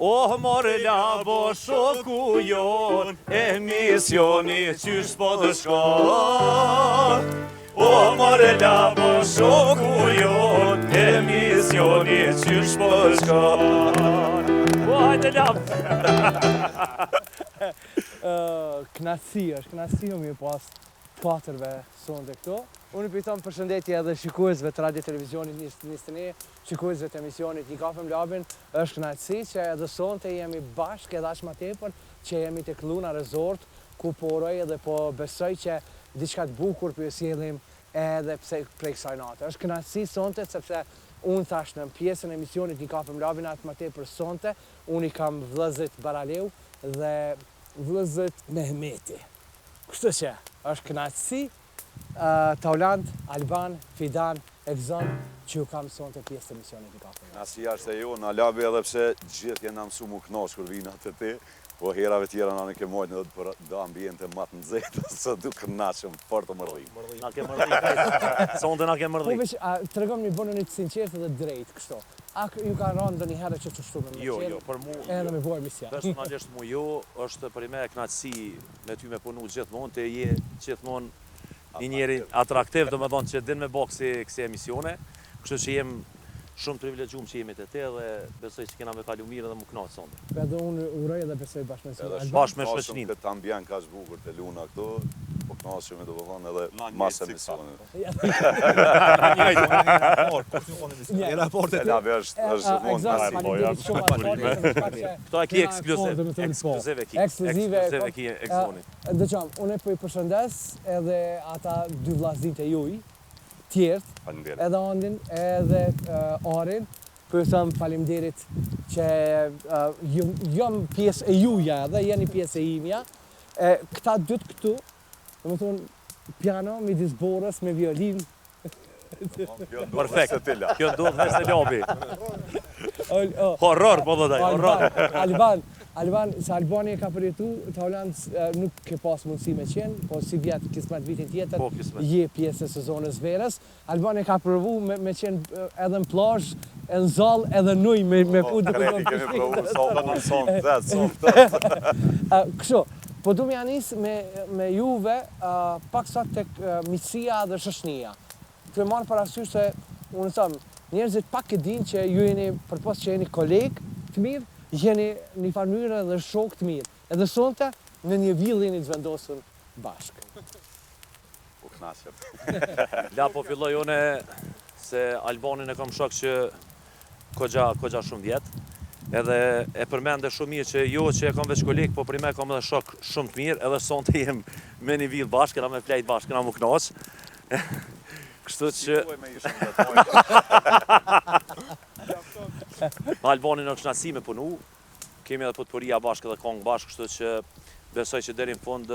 Oh more Labo shoku jon Emisioni qysh po të shkon Oh more Labo shoku jon Emisioni qysh po të shkon O hajde Lab Knaqësi është, knaqësi me ju pas të katërve sonte këtu. Unë i them përshëndetje edhe shikuesve të Radio Televizionit 21, shikuesve të emisionit Një kafe me Labin, është kënaqësi që edhe sonte jemi bashkë edhe aq ma tepër që jemi tek Luna Resort, ku po uroj edhe po besoj që diçka të bukur po ju sjellim edhe pse prej kësaj nate. Është kënaqësi sonte sepse unë thash në pjesën e emisionit Një kafe me Labin aq ma tepër sonte, unë i kam vëllezërit Baraliu dhe vëllezërit Mehmeti. Kështu që është kënaqësi Taulant, Alban, Fidan, Egzon që ju kam sonte pjesë të emisionit Një kafe me. Kënaqësia është e jona Labi edhe pse gjithë jena mësu mu knaq kur vina te ti, po herave tjera na ke majt në për do ambiente ma të nxehta sot u kënaqëm fort u mërdhim. Na ke mërdhi krejt. Sonte na ke mërdhi. Po veç a tregomni bënuni të sinqertë dhe drejtë kështu. A ju ka ra ndonjëherë që qështu me Jo, jo, për mu edhe me bo emision. Personalisht mu jo, është për me kënaqësi me ty me punu gjithmonë, ti je gjithmonë një njeri atraktiv, domethonë që din me bo kësi, kësi emisione, kështu që jem shumë privilegjum që jemi te ti dhe besoj që kena me kalu mirë edhe mu knaqë sonte. Po edhe unë uroj edhe besoj bashkë me Edhe shumë Bashkë me shoqërinë. këtë ambient kaq bukur te Luna këtu, po kënaqemi domethonë edhe mas emisionit. Na njëjtë. Era e parë te ti. Labi është është gjithmonë Egzon, kënaqësi. faleminderit shumë atë parë, Këto e ki ekskluziv, ekskluziv e ki, Ekskluzive, ekskluziv e ki Egzoni. Dëgjom, unë po i përshëndes edhe ata dy vllaznit e juj, tjerët, Faleminderit. edhe Andin, edhe Arin, po ju them faleminderit që ju, jam pjesë e juja edhe jeni pjesë e imja. E, këta dytë këtu, domethonë, piano midis borës me violinë. Perfekt. Kjo ndodh veç te Labi. Ol, o, Horror, po thotë ai, horror. Alban, Alban, Alban, se Albani e ka përjetu, Taulant nuk ke pas mundësi me qenë, po si vjet kismet vitin tjetër, Po, kismet. je pjesë e sezonës verës. Albani e ka provu me, me qenë edhe në plazh, e në zall, edhe në ujë me, me fut duke Krejt i qenë kemi pishinë. provu, sa u në son të son të. Kështu, po du me ja nis me, me juve pak sa tek miqësia dhe shoqënia. Tu e marrë parasysh se, unë them, njerëzit pak e dinë që ju jeni, përpos që jeni kolegë të mirë, jeni në një farë mënyre edhe shokë të mirë. Edhe sonte, në një villë jeni të vendosur bashkë. U kënaqem. La po filloj une se Albanin e kam shok që kogja, kogja shumë vjet. Edhe e përmende shumë mirë që jo që e kam veç koleg, po për me kam edhe shok shumë të mirë, edhe sonte jem me një villë bashkë, kena me flejt bashkë, kena mu knaq. Kështu që Thuaj me ishëm dhe me Albanin është kënaqësi me punu. Kemi edhe potporia bashkë edhe kongë bashkë, kështu që besoj që deri në fund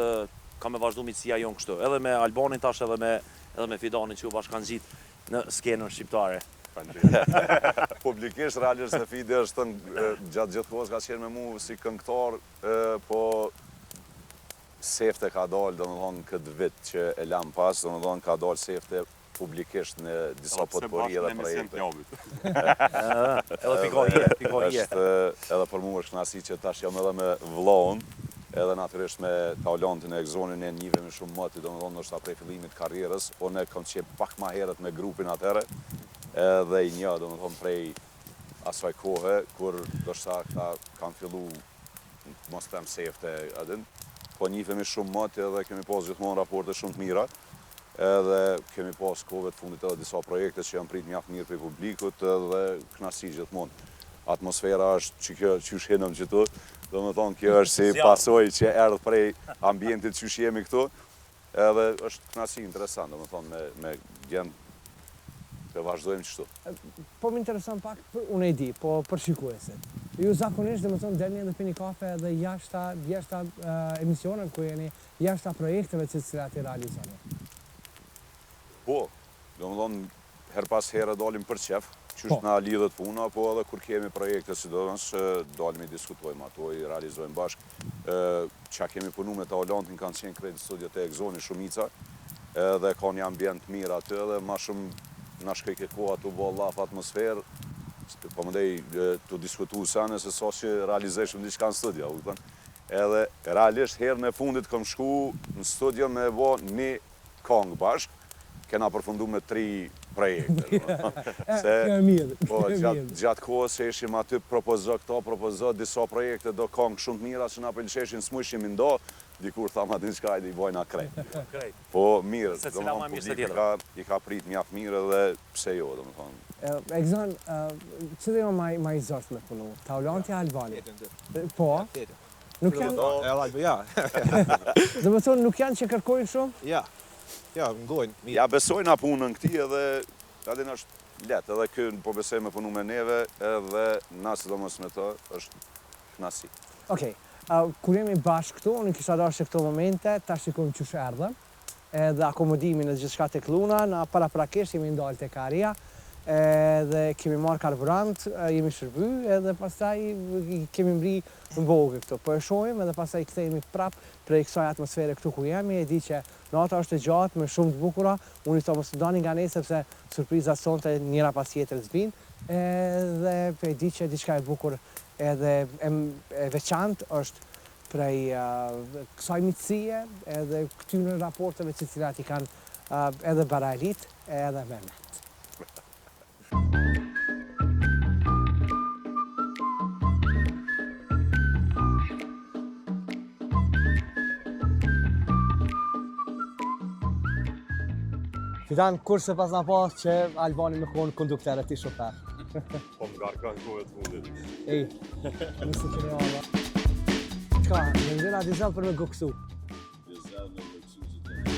ka me vazhdu miqësia jonë kështu. Edhe me Albanin tash edhe me edhe me Fidanin që u bashkangjit në skenën shqiptare. Faleminderit. Publikisht, realisht se Fidi është gjatë gjithë kohës ka qenë me mu si këngëtar, po sefte ka dalë, domethonë, këtë vit që e lam pas, domethonë, ka dalë sefte publikisht në disa potpori edhe projekte. Edhe pikohje, pikohje. Është edhe për mua është kënaqësi që tash jam edhe me vllaun, edhe natyrisht me Taulantin e Egzonin ne njihemi shumë moti, domethënë ndoshta prej fillimit të karrierës, unë kam qenë pak ma herët me grupin atëherë, edhe i njoh domethënë prej asaj kohe kur ndoshta këta kanë fillu mos them sefte, a din, po njihemi shumë moti edhe kemi pas gjithmonë raporte shumë të mira, edhe kemi pas kohëve të fundit edhe disa projekte që janë prit mjaft mirë prej publikut edhe kënaqësi gjithmonë. Atmosfera është që kjo qysh hinëm qëtu, domethonë kjo është si pasojë që erdh prej ambientit qysh jemi këtu, edhe është kënaqësi interesant, domethonë me, me djem të vazhdojmë qështu. Po më intereson pak, për, unë e di, po për shikuesit. Ju zakonisht, domethonë, delni edhe pini kafe edhe jashta, jashta uh, emisioneve ku jeni, jashta projekteve që cilat i realizoni. Po, domethonë, her pas here dalim për qef, qysh Po. na lidhet puna, po edhe kur kemi projekte, sidomos, dalim i diskutojmë ato, i realizojmë bashkë. Qa kemi punu me Taulantin kanë qenë krejt në studio të Egzoni shumica, edhe ka një ambient mirë aty edhe ma shumë na shkojke koha tu bo llaf atmosferë. Po mendoj tu diskutu sene se sa që realizojshim diçka në studio, a kupton? Edhe realisht herën e fundit kom shku në studio me bo një kongë bashkë, kena përfundu me tri projekte. Se, kjo e mirë, po, gjatë, gjatë kohës që ishim aty propozo këto, propozo disa projekte do kongë shumë të mira që na pëlqeshin, s'mujshim i ndo, dikur thamë a din çka hajde i bojna krejt. Krejt. Po mirë, domethënë publiku i ka, i ka prit mjaft mirë edhe pse jo, domethënë. Egzon, cili o ma, ma i zort me punu? Taulanti a Albani? Po. Nuk janë... E Albi, ja. Domethënë, nuk janë që kërkojnë shumë? Ja. Ja, ngojnë. Ja besojna punën këtij edhe a din është lehtë, edhe ky po besoj me punu me neve edhe na sidomos me të është kënaqësi. Okej. Kur jemi bashkë këtu, unë kisha dashur që këto momente ta shikojmë qysh erdhëm, edhe akomodimin e gjithçka tek Luna, na paraprakisht jemi ndalë tek Aria, edhe kemi marrë karburant, jemi shërby edhe pastaj kemi mri në Bogë këtu. Po e shohim edhe pastaj kthehemi prap prej kësaj atmosfere këtu ku jemi, e di që nata është e gjatë me shumë të bukura, unë i thom mos u ndani nga ne sepse surprizat sonte njëra pas tjetrës vijnë, edhe e di që diçka e bukur edhe e veçantë është prej kësaj miqësie edhe këtyre raporteve të cilat i kanë edhe Baralit edhe Mehmet. Fidan, kurrë s'e pasna pa që Albani me konë kondukter e ti shofer. Po më ngarkon kohëve të fundit. Ej, mirë se keni ardhë. Çka, benzina dizel për me goksu. Dizel me goksu që të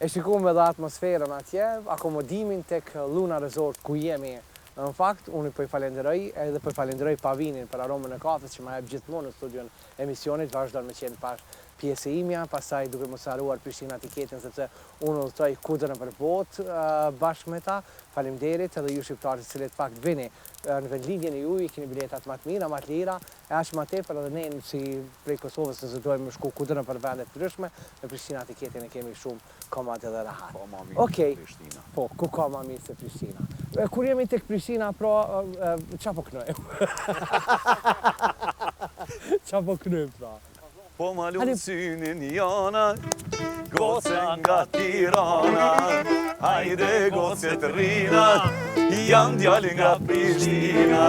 E shikuam edhe atmosferën atje, akomodimin tek Luna Resort ku jemi. Në fakt, unë po i falenderoj edhe po i falenderoj Pavinin për aromën e kafes që ma jep gjithmonë në studion e emisionit, vazhdon me qenë pa pjesë e imja, pastaj duke mos harruar Prishtina Tiketin sepse unë udhëtoj kudo nëpër botë bashkë me ta. Faleminderit edhe ju shqiptarë të cilët fakt vini në vendlindjen e juaj, i keni biletat ma të mira, ma të lira, e aq ma tepër edhe ne si prej Kosovës nëse dojmë me shku kudo nëpër vende të ndryshme, me Prishtina Tiketin e kemi shumë komod edhe rahat. Ka ma mirë Okej. se Prishtina. Po, ku ka ma mirë se Prishtina? E, kur jemi tek Prishtina, pra, ça po knojmë? Ça po knojmë, pra? Po ma lun synin Jana, goce nga Tirana, hajde goce të rrina, jam djalë nga Prishtina.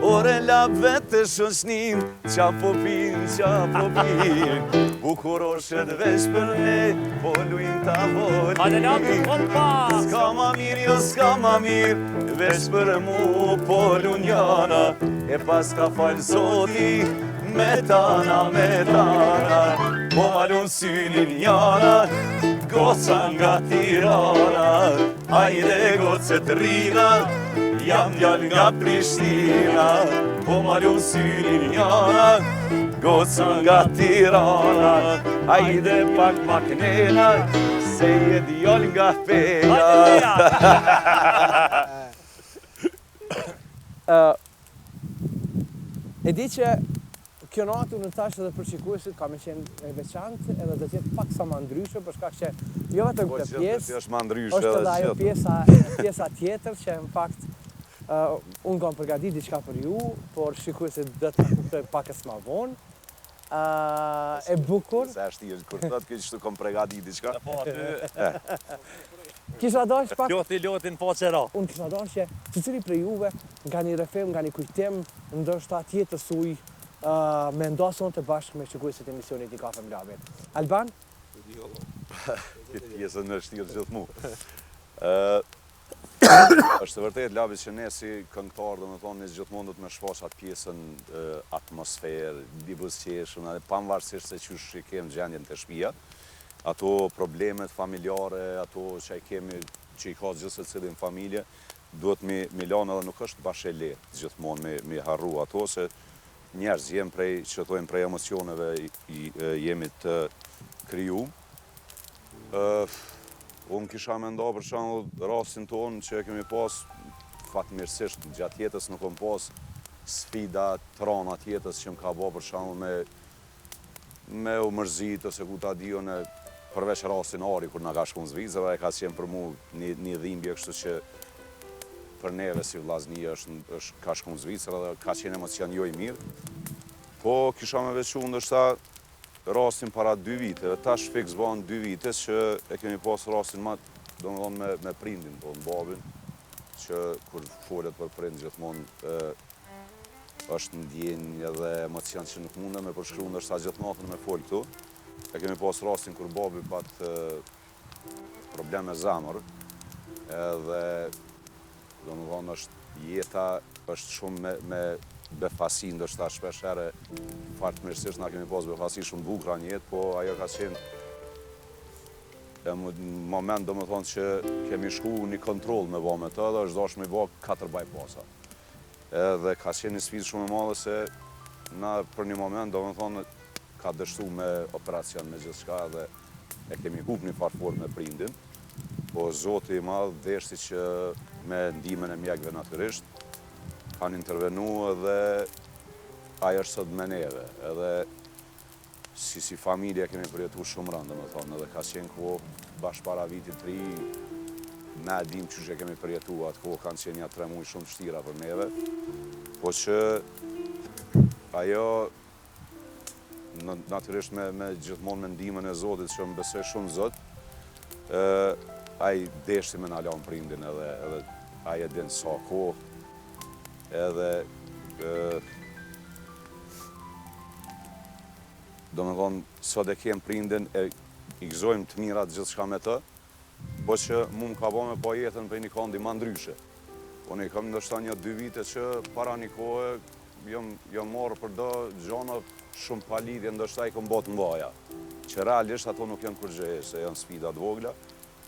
Ore la vetë shoqnin, qa po pin, qa po pin, bukuroshet veç për ne, po lujnë tavolin. Hajde Labi, opa! S'ka ma mirë, jo s'ka ma mirë, veç për mu po lun Jana, e paska falë Zoti, Me tana, me tana, po ma lun synin Jana, goca nga Tirana, hajde goce të rrina, jam djalë nga Prishtina, po ma lun synin Jana, goca nga Tirana, hajde pak ma knena, se je djalë nga Peja. E di që kjo natë unë thash edhe për shikuesit ka me qenë e veçantë edhe do të jetë pak sa ma ndryshe për shkak që jo vetëm Po këtë gjithë pjesë, është ma ndryshe është edhe edhe ajo gjithë. pjesa, pjesa tjetër që në fakt uh, unë kam përgatit diçka për ju, por shikuesit do ta kuptojnë pakës ma vonë. E bukur. Sa është i kur thot kjo kështu kom pregatit diçka. Po aty. Kisha dash pak. Loti lotin po qera. Unë kisha dash që secili prej juve nga një rrëfim, nga një kujtim, ndoshta të jetës suj, me nda sonte bashkë me shikuesit e emisionit Një kafe me Labin. Alban? Këtë pjesën e vështirë gjithmonë. Është e vërtetë Labi që ne si këngëtar, domethënë ne gjithmonë duhet me shfaq atë pjesën atmosferë, i buzëqeshëm, edhe pavarësisht se qysh i kem gjendjen te shtëpia, ato problemet familjare, ato që i kemi, që i ka gjithsecili në familje, duhet mi mi lanë edhe nuk është bash e lehtë gjithmonë me mi harru ato se njerëz jem prej që thojnë prej emocioneve jemi të krijum. Unë kisha me nda për shembull rastin tonë që e kemi pas fatmirësisht gjatë jetës nuk kom pas sfida të rana të jetës që më ka bo për shembull me me u mërzit ose ku ta di unë përveç rastin Ari kur na ka shku në Zvicër e ka qenë për mu një, një dhimbje kështu që për neve si vllazni është, është ka shku në Zvicër edhe ka qenë emocion jo i mirë po kisha me veçu ndoshta rastin para dy viteve, tash fiks bahen dy vite që e kemi pas rastin ma, domethonë me, me prindin, po, me babin, që kur folet për prind gjithmonë e, është ndjenjë edhe emocion që nuk mundem me përshkru, ndoshta gjithë natën me fol këtu. E kemi pas rastin kur babi pat problem me zemër, edhe Domethonë është jeta është shumë me, me befasi, ndoshta shpesh herë fatmirësisht na kemi pas befasi shumë të bukura në jetë, po ajo ka qenë e moment domethonë që kemi shku një kontroll me ba me të dhe është dashtë me ba 4 bypassa. Edhe ka qenë një sfidë shumë e madhe se na për një moment domethonë ka dështu me operacion me gjithçka edhe e kemi hup një farë forme prindin, po Zoti i madh deshti që me ndihmën e mjekëve natyrisht, kanë intervenu edhe ai është sot me neve, edhe si si familje kemi përjetu shumë rëndë, domethonë, edhe ka qenë kohë bash para vitit të ri, na e dim qysh e kemi përjetu atë kohë, kanë qenë nja tre muj shumë të vështira për neve, po që ajo natyrisht me, me gjithmonë me ndihmën e Zotit që unë besoj shumë Zot, ë ai deshti me na lanë prindin edhe edhe ai e din sa kohë edhe ë domethonë sot e kem prindin e i gëzojmë të mirat gjithçka me të, Po që mu më ka bo me pa jetën prej një kandi ma ndryshe. Unë i kam ndoshta nja dy vite që para një kohe jam, jam marrë për do gjana shumë pa lidhje, ndoshta i kom bo të mdhaja. Që realisht ato nuk janë kurgjë, se janë sfida të vogla,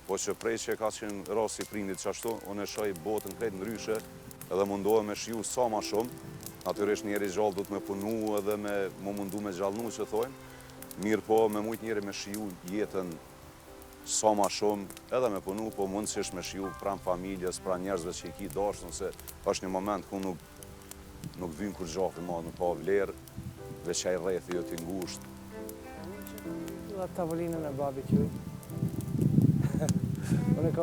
po që prej që ka qenë rasti i prindit qashtu, unë e shoh botën krejt ndryshe edhe mundohem me shiju sa ma shumë. Natyrisht njeri gjallë duhet me punu edhe me mu mundu me gjallnu që thojnë, mirëpo me mujt njeri me shiju jetën sa ma shumë, edhe me punu, po mundësisht me shiju pranë familjes, pranë njerëzve që i ki dashtun, se është një moment ku nuk nuk vyn kurgja ma, nuk ka vlerë, veç ai rrethi jot i ngushtë. Unë e tavolinën e babit juj.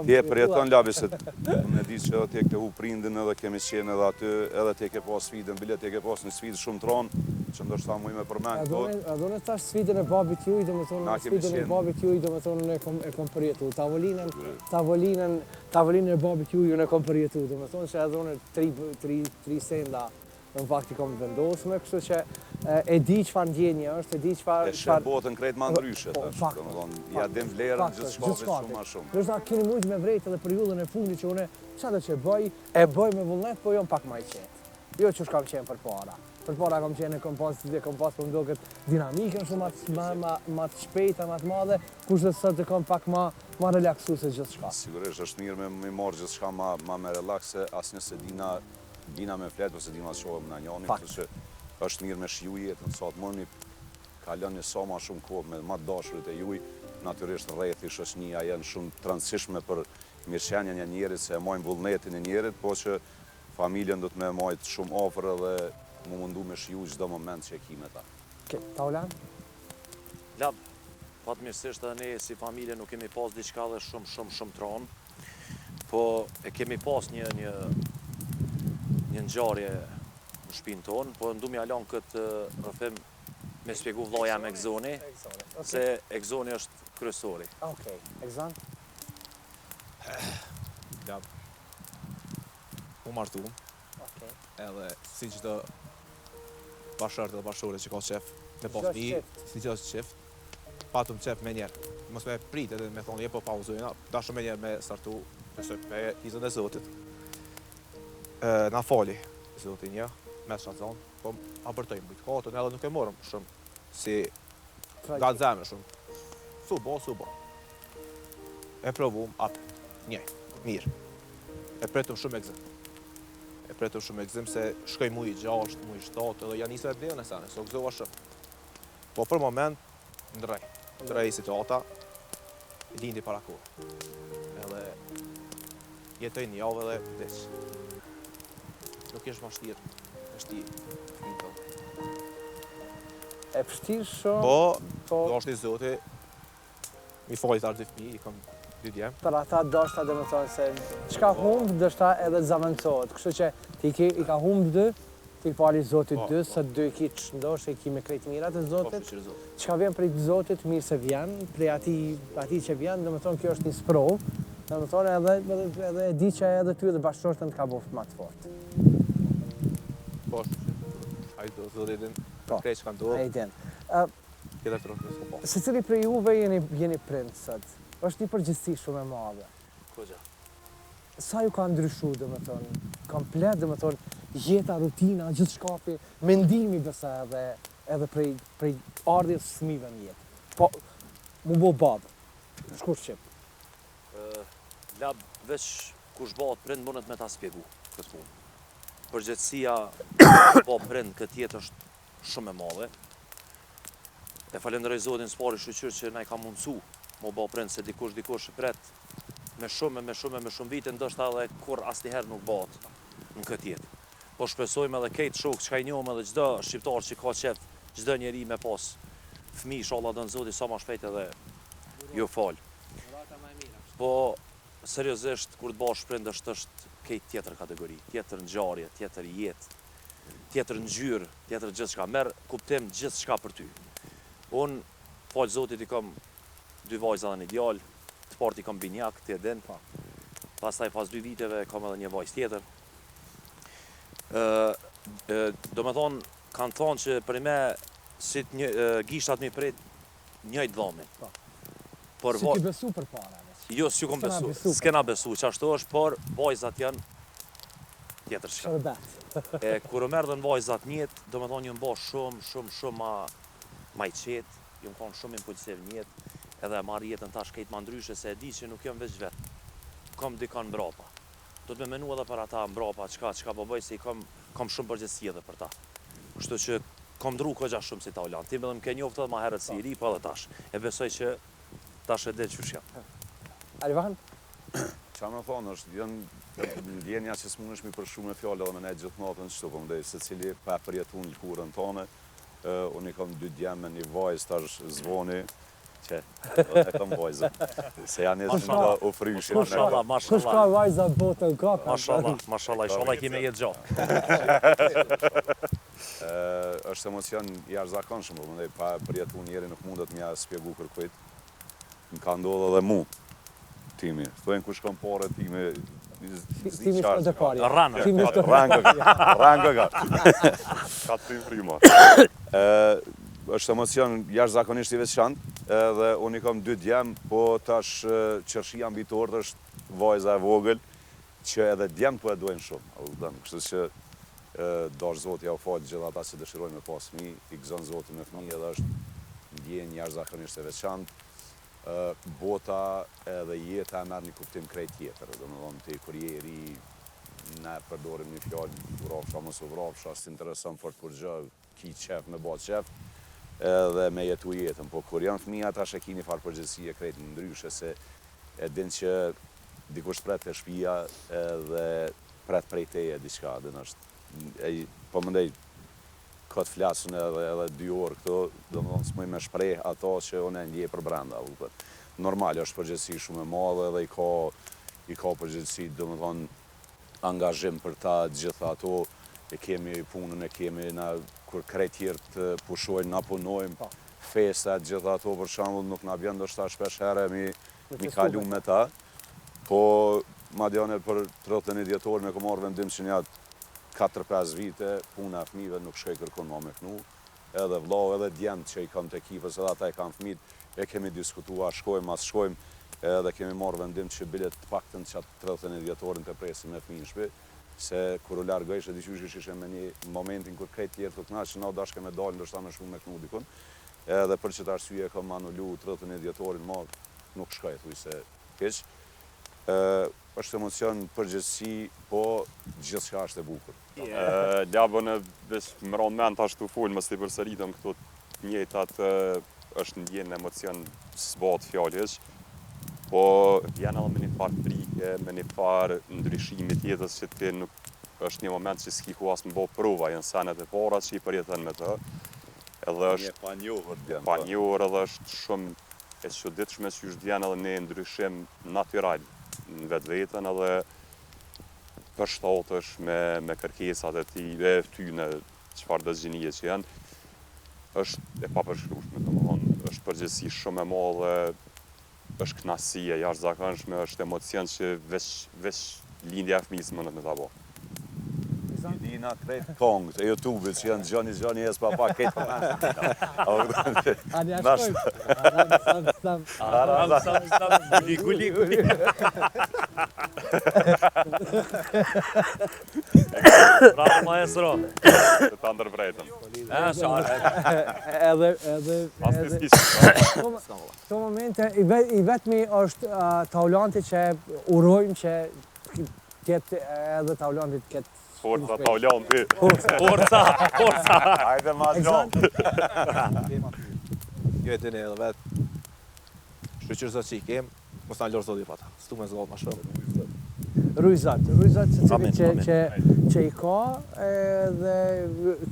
Ti e përjeton Labi se unë e di që edhe ti e ke hup prindin edhe kemi qenë edhe aty, edhe ti e ke pas sfidën, bile ti e ke pas një sfidë shumë të rëndë, që ndoshta muj me përmend këtu. Edhe unë tash sfidën e babit juj, domethonë, sfidën e babit juj, domethonë, unë e kom, e kom përjetu. Tavolinën, tavolinën, tavolinën e babit juj, unë e kom përjetu. Domethonë që edhe unë tri, tri, tri senda në fakt i kom vendosme, kështu që e di çfarë ndjenje është, e di çfarë... E sheh botën krejt ma ndryshe, po, tash, domethonë, ja din vlerën gjithçka shumë ma shumë. Ndoshta keni mujtë me vrejt edhe periudhën e fundit që unë, çado që bëj, e bëj me vullnet, po jam pak ma i qetë. Jo qysh kam qenë përpara. Përpara kam qenë, kam pas, e kam pas po më doket dinamikën shumë ma, ma, ma, ma të shpejtë, ma të madhe, kurse sot e kam pak ma, ma relaksu se gjithçka. Sigurisht, është mirë me, me marrë gjithçka ma, ma me relaks, se asnjë s'e dina, dina me flet, ose dina çohem na njani, kështu që është mirë me shiju jetën, sa të mundni kaloni sa ma shumë kohë me ma të dashurit e juj, natyrisht rrethi, shoqënia janë shumë të rëndësishme për mirëqenien e njerit, se e majnë vullnetin e njerit, po që Familjen duhet me e majt shumë afër edhe mu mundu me shiju çdo moment që e ki me ta. Okej, Taulant? Lab, fatmirësisht edhe ne si familje nuk kemi pas diçka dhe shumë shumë shumë t'ronë, po e kemi pas një një një ngjarje në shpinë tonë, po du m'ja lanë këtë rrëfim. Me spjegu vllai jem Egzoni, se Egzoni është kryesori. Okej, Egzon? Ja, u martu, Okej. edhe si çdo bashkëshort edhe bashkëshorte që ka qef me pas Çdo fëmijë, çift. si çdo çift, patëm qef menjëherë, mos me prit edhe me thonë, je po pauzojna, dashëm menjëherë me startu, besoj me izën e Zotit. E, na fali, Zoti një, me shtatzon, po abortojmë bujt katën edhe nuk e morëm shumë si Tragjik. nga zemër shumë. Su bo, su bo. E provum, apë, njëjtë, mirë. E pretëm shumë me gëzim. E pretëm shumë me gëzim se shkoj muji 6, muji 7, edhe ja nisa e blejën e sene, se u gëzova shumë. Po për moment, ndrroi. Ndrroi situata, lindi para kohe. Edhe jetoi një javë edhe vdiq. Nuk është ma vështirë, me shti fëmijën tënd. E vështirë shumë, Po, po dashti Zoti, mi fali tash dy fëmijë, i kam dy djem. për ata doshta dhe më thonë se çka humb, doshta edhe zavendësohet. Kështu që ti ki, i ka humb dy, ti i fali Zotit Po, dy, po. se dy i ki të shëndosh, i ki me krejt mirat e Po, Zotit. shyqyr Zotit. Çka vjen prej Zotit, mirë se vjen, prej atij, atij që vjen, do më thonë kjo është një sprovë, do më thonë edhe, edhe, edhe e di që edhe ty edhe bashkëshortën të ka bo më të fortë. Po, shyqyr Zotit. Ai do Zoti e din Po. krejt çka ndodh, Ai din. tjetër tronë s'ko po. Secili prej juve jeni, jeni prind sot. Është një përgjegjësi shumë e madhe. Kogja. Sa ju ka ndryshu, do më thonë, komplet, do më thonë, jeta, rutina, gjithçkafi, mendimi besa edhe, edhe prej, prej ardhjes së fëmijëve në jetë. Po, mu bo babë, shkurt shqip. Ë, Lab, veç kush bëhet prind mundet me ta spjegu këtë punë. Përgjegjësia po prind këtë jetë është shumë e madhe. E falenderoj Zotin s'pari shyqyr që na i ka mundsu mu bë prind se dikush dikush e pret me shumë e me shumë e me shumë vite, ndoshta edhe kur asnjëherë nuk bëhet në këtë jetë. Po shpresojmë edhe krejt shok çka i njohim edhe çdo shqiptar që ka qef, çdo njeri me pas fëmijë, inshallah don Zoti sa më shpejt edhe ju fal. Po seriozisht kur të bëhesh prind është është krejt tjetër kategori, tjetër ngjarje, tjetër jetë, tjetër ngjyrë, tjetër gjithçka, merr kuptim gjithçka për ty. Unë fal Zotit i kam dy vajza dhe një djalë, të partë i kam binjak, ti e din. Po. Pastaj pas dy viteve kam edhe një vajzë tjetër. Ë, ë, do me thonë, kanë thonë që për me si të një, ë, gishtat mi pret njëjtë dhamin. Po. Por Si va- ti besu për para, veç. Jo, s'ju kom S'kena besu, besu. s'kena besu, që ashtu është, por vajzat janë tjetër shka. Shërbet. E, kur u merdhen vajzat njetë, do me thonë jënë bo shumë, shumë, shumë ma, ma i qetë, jënë konë shumë impulsiv njetë, edhe e marrë jetën tash krejt ma ndryshe, se e di që nuk jam veç vetë, kom dikon mbrapa. Do të me menu edhe për ata mbrapa, çka, çka po bëj, se i kom, kom shumë përgjegjësi edhe për ta. Kështu që kom ndru kogja shumë si Taulant. Ti edhe më ke njoftë edhe ma herët si i ri, po edhe tash. E besoj që tash e din qysh jam. Alban? Qa me thonë, është janë ndjenja që s'mundesh mi përshkru me fjalë edhe me ne gjithë natën qëtu, po mendoj secili pa e përjetu në lëkurën tonë. Ë, unë i kam dy djem me një vajzë tash zvoni, që unë e kam vajzën. Se janë nisë nga u fryshin. Mashallah, Kush ka mashallah. vajza botën ka? ka. Mashallah, mashallah, inshallah kemi jetë gjatë. Ë, është emocion i jashtëzakonshëm, po mendoj pa e përjetu njeri nuk mundet m'ja spjegu kërkujt. Më ka ndodhur edhe mu. Timi, thojnë kush kam pare timi. Timi shkon te parja. Rranë. Timi shkon Rangë ka, rangë ka. Ka të frima. Ë, është emocion jashtëzakonisht i veçantë, edhe unë i kam dy djem, po tash ë, qershia mbi tortë është vajza e vogël, që edhe djemt po e dojnë shumë, a kupton? Kështu që ë, dash Zoti ja u fal gjithë ata që dëshirojnë me pas fëmijë, i gëzon Zoti me fëmijë edhe është ndjenjë jashtëzakonisht e veçantë. Ë, bota edhe jeta e merr një kuptim krejt tjetër, domethënë ti kur je i ri na e përdorim një fjalë, u rafsha mos u vrafsha, s'intereson fort kur gjë, ki qef me bë qef, edhe me jetu jetën, po kur janë fëmija tash e ki një farë përgjegjësie krejt ndryshe se e din që dikush pret te shtëpia edhe pret prej teje diçka, din është e, po mendoj kot flasin edhe edhe dy orë këto, domethënë s'muj me shpreh ato që unë e ndjej për brenda, a kupton. Normal është përgjegjësi shumë e madhe edhe i ka i ka përgjegjësi, domethënë angazhim për ta gjitha ato, e kemi punën, e kemi na. kur krejt tjerët pushojnë, na punojmë, po. festa e gjitha ato për shembull nuk na bjen ndoshta shpesh herë mi mi kalu me ta. Po madje unë për 31 dhjetorin e kom marrë vendim që nja 4-5 vite puna e fëmijëve nuk shkoj kërkun ma me knu. Edhe vllau edhe djemtë që i kam të ekipës edhe ata i kanë fëmijët e kemi diskutu a shkojmë a s'shkojmë edhe kemi marrë vendim që bile të paktën qat 31 dhjetorin të presim me fëmijë në shtëpi se kur u largojshe diqysh ish ishe me një momentin kur krejt tjerët u knaqën na u dashke me dalë ndoshta me shku me knu dikun edhe për qët arsye kam anulu 31 dhjetorin ma nuk shkoj thujse hiq është emocion përgjegjësi po gjithçka është e bukur. Labo unë veç më ra n'mend tash tu fol mos t'i përsëritëm këto të njëjtat është ndjenjë emocion s'bohet fjalë hiç po vjen edhe me një farë frike me një farë ndryshimi të jetës që ti nuk është një moment që s'ki ku as me bo prova janë senet e para që i përjeton me të edhe është e panjohur vjen po. panjohur edhe është shumë e çuditshme qysh vjen edhe një ndryshim natyral në vetveten edhe përshtatesh me me kërkesat e tij e tyne çfarëdo gjinie që janë është e papërshkrueshme domethënë është përgjegjësi shumë e madhe është kënaqësi e jashtëzakonshme është emocion që veç veç lindja e fëmijës mundet me ta bo. I dina krejt kongët e Youtube-it që janë Gjoni Gjoni es papa krejt po Ani a shkojmë? Aram sam sam. Aram sam sam. Guli guli guli. Bravo maestro. Të ta ndërprejtëm. E, sa, Edhe edhe edhe Këto momente i, ve, i vetmi është uh, Taulanti që urojmë që të ketë edhe Taulanti të ketë Forca Taulanti. Forca, forca. Hajde ma gjallë. Jo e dini edhe vetë. Shyqyr Zot që i kem, mos na lërë Zoti pa ta. S'du me zgjat ma shumë. Ruj Zot, ruj Zot se Amin, cilit që, amin. që, që i ka edhe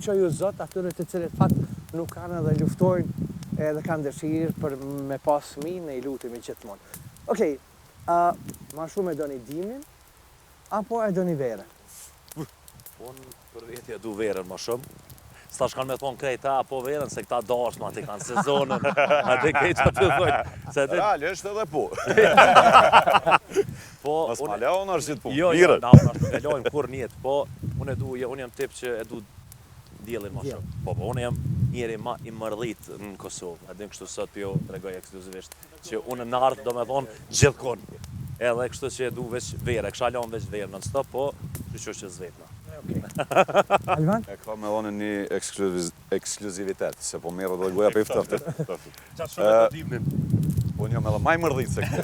çoju Zot atyre të cilët fat nuk kanë edhe luftojnë edhe kanë dëshirë për me pas fëmijë ne i lutemi gjithmonë. Okej, a ma shumë e doni dimnin apo e doni verën? Unë për veti e du verën më shumë. S'tash kanë me thonë krejt a, po verën, se këta dasma aty kanë sezonën, aty krejt që aty thojnë. Se aty, Realisht edhe po. po, Mos ma unë, leon është gjithë punë. jo, jo, Mirë. na, unë ashtu e lojmë kur njet, po, unë e du, jo, unë jam tip që e du diellin më Diell. shumë. Po, po, unë jam njeri ma i mërdhit në Kosovë. A din kështu sot po jo tregoj ekskluzivisht që unë në art do me thonë gjithkon. Edhe kështu që e du veç verë, e kisha lënë veç verë non stop, po kështu që s'vetna. Okej. Alban? E kam edhe unë një ekskluziv, ekskluzivitet, se po merret edhe goja për i ftoftit. Qa shumë e do dimnin. Unë jam edhe ma i mërdhit se këtu.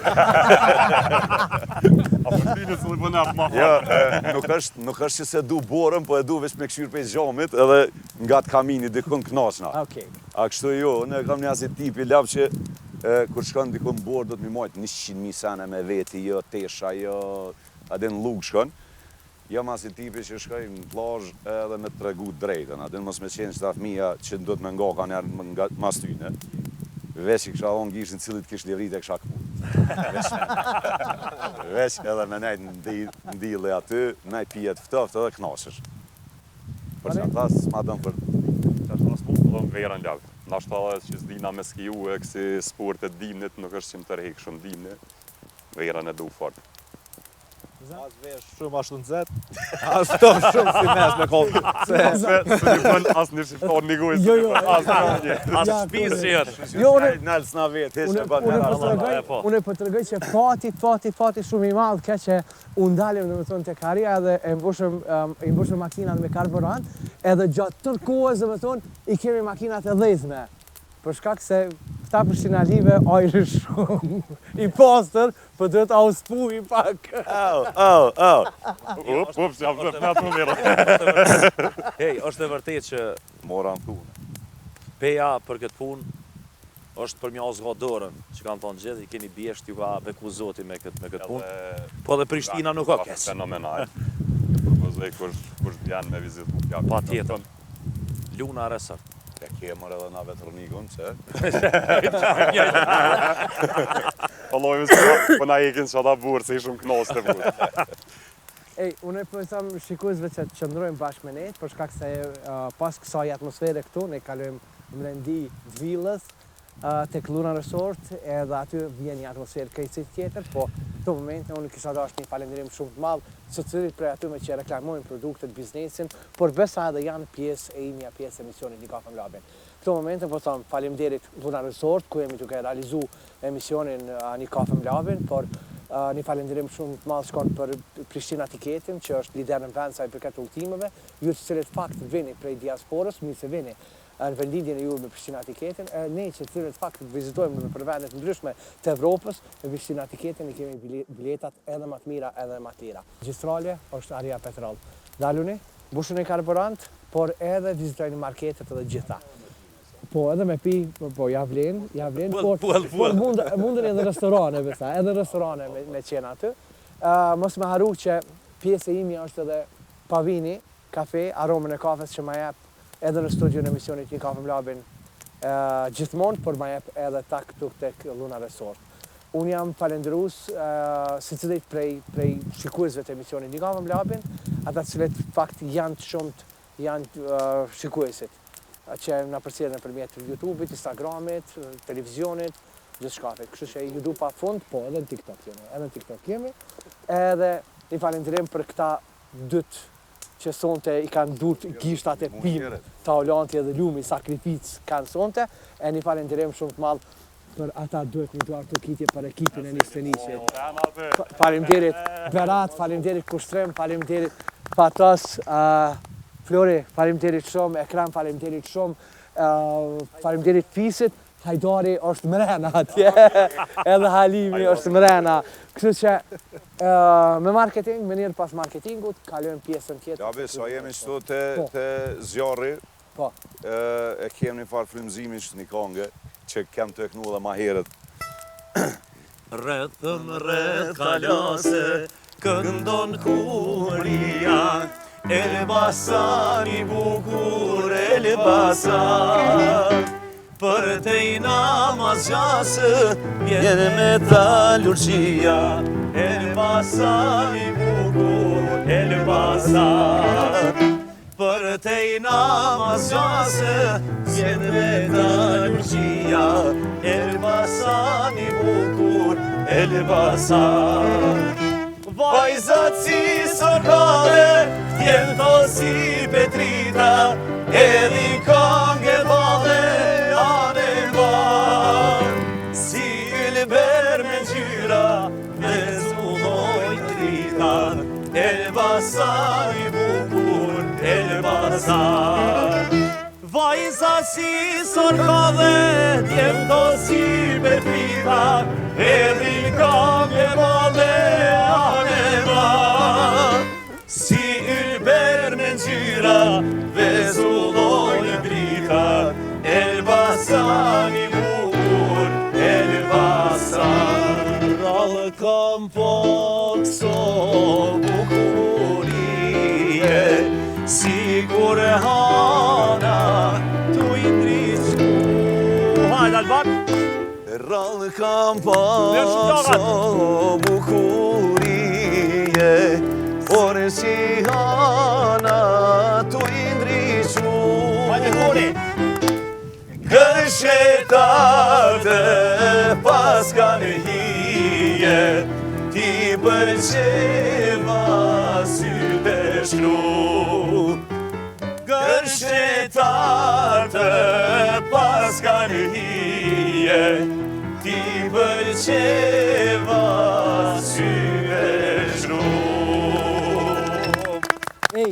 A po shtinë se po na ma. Jo, e, nuk është, nuk është që se du borën, po e du veç me këshyrë prej xhamit edhe nga të kamini dikun knaqna. Okej. A kështu jo, unë e kam një asi tipi lap që e, kur shkon dikun në borë do të mi majt 100.000 sene me veti, jo tesha, jo, a din në llugë shkon. Jam asi tipi që shkoj në plazh edhe me tregu drejtën, a din mos me qenë qëta fëmija që do të me nga ka njerë nga mas tyne. Veç i kisha dhonë gishtin cilit kish levrit e kisha këput. Veç, veç edhe me nejt në di- në dielli aty, nejt pije të ftohtë edhe knaqesh. Për që ata s'ma dën për Tash na s'po do verën lab. Nashta edhe që s'dina me skiju e kësi sporte dimnit, nuk është që më tërhek shumë dimni. Verën e du fort. As vesh shumë ashtu nxehtë, as ftohtë shumë si mes me kohë. Se Se se një bën as një shqiptar një gojë, Jo, jo. as një. As Ja, shtëpisë që jetë. Jo, unë Nalë s'na vetë, hiç Unë e bën unë po herë. tregoj, e, po. unë po tregoj që fati, fati, fati shumë i madh ke që u ndalim domethënë tek Haria edhe e mbushëm um, i mbushëm makinat me karburant, edhe gjatë tërë kohës domethënë i kemi makinat e dhezme. Për shkak se këta prishtinalive ajri shumë i pastër, po duhet auspuhi pak. Au, au, au. Up, up, jam zë fnatë më mirë. Hej, është e vërtetë që Mora në thunë. Peja për këtë punë është për mja zga dorën, që kanë thonë gjithë, i keni bjesht, ju ka beku Zoti me këtë me këtë punë. Po edhe Prishtina nuk ka keq. Fenomenal. E propozoj kush kush vjen me vizitu pja. Patjetër. Luna Resort. E kemër edhe na vetronikun, pse? Vallai se po na ikin që ata burë se ishim kënaqur të burë. Ej, unë po i tham shikuesve që të qëndrojnë bashkë me ne, për shkak se pas kësaj atmosfere këtu, ne kalojmë mrendi të villës, tek Luna Resort, edhe aty vjen një atmosferë krejtësisht tjetër, po këto momente unë kisha dashtë një falënderim shumë të madh secilit prej atyre që reklamojnë produktet, biznesin, por besa edhe janë pjesë e imja, pjesë e emisionit Një Kafe me Labin. Këto momente po them faleminderit Luna Resort ku jemi duke realizu emisionin Një Kafe me Labin, por një falënderim shumë të madh shkon për Prishtina Tiketin që është lider në vend sa i përket udhëtimeve, ju të cilët fakt vini prej diasporës, mirë se vini në vendlindjen e juaj me Prishtina Tiketin, e ne që të cilët fakt vizitojmë nëpër vende të ndryshme të Evropës, me Prishtina Tiketin i kemi biletat edhe ma të mira edhe ma të lira. Magjistrale është Aria Petrol. Ndaluni, mbushuni karburant, por edhe vizitojni marketet edhe gjitha. Po, edhe me pi, po, po ja vlen, ja vlen, por, por mund, mundeni edhe restorane, besa, edhe restorane me, me qenë aty. Uh, mos me harru që pjesë e imja është edhe Pavini, kafe, aromën e kafes që ma jep edhe në studion e emisionit Një kafe me Labin uh, gjithmonë, por ma jep edhe tak tuk tek Luna Resort. Unë jam falënderues uh, secilit prej, prej shikuesve të emisionit Një kafe me Labin, ata të cilët fakt janë të shumtë, janë uh, shikuesit që na përcjellin nëpërmjet YouTube-it, Instagramit, televizionit, gjithçkafit. Kështu që ju du pa fund, po edhe në TikTok jemi, edhe në TikTok jemi. Edhe një falënderim për këta dytë që sonte i kanë durt gishtat e pim, Taulanti edhe Lumi, sakrificë kanë sonte, e një falënderim shumë të madh për ata duhet një duartrokitje për ekipin e Njëzetenjëshit. Faleminderit Berat, faleminderit Kushtrim, faleminderit Fatos, uh, Flori, faleminderit shumë, Ekrem, faleminderit shumë, uh, faleminderit Fisit, Hajdari është mrena atje, edhe Halimi është mrena. Kështu që uh, me marketing, me njërë pas marketingut, kalojmë pjesën tjetër. Labi, sa jemi qëtu te, po. te zjarri, po. e, e kem një farë frymëzimi që një kongë, që kem të e knu edhe ma herët. Rreth më rreth kalase, këndon kumria, Elbasan i bukur, Elbasan. Përtej Namazgjasë, vjen metalurgjia, Elbasan i bukur, Elbasan. Përtej Namazgjasë, vjen metalurgjia, Elbasan i bukur, Elbasan. Vajzat si sorkadhe, djemtë si Petrita, edhe kangë e valle, anë e mbanë. Si ylber me ngjyra, vezullojnë drita, Elbasan i bukur, Elbasan. Vajza si sorkadhe, djemtë si Petrita, edhe kangë e valle, anë e mbanë. Si ylber me ngjyra, vezullojnë drita, Elbasan i bukur, Elbasan. Rrallë kam pa këso bukurie, sikur hana tuj ndriçu. Hajde, Alban! Rrallë kam pa këso bukurie, por si hana tuj ndriçu. Hajde, Kori! Gërshetat paskan hije, t'i pëlqeva sytë e shkru. Gërshetat paskan hije, t'i pëlqeva sytë e shkru. Ej,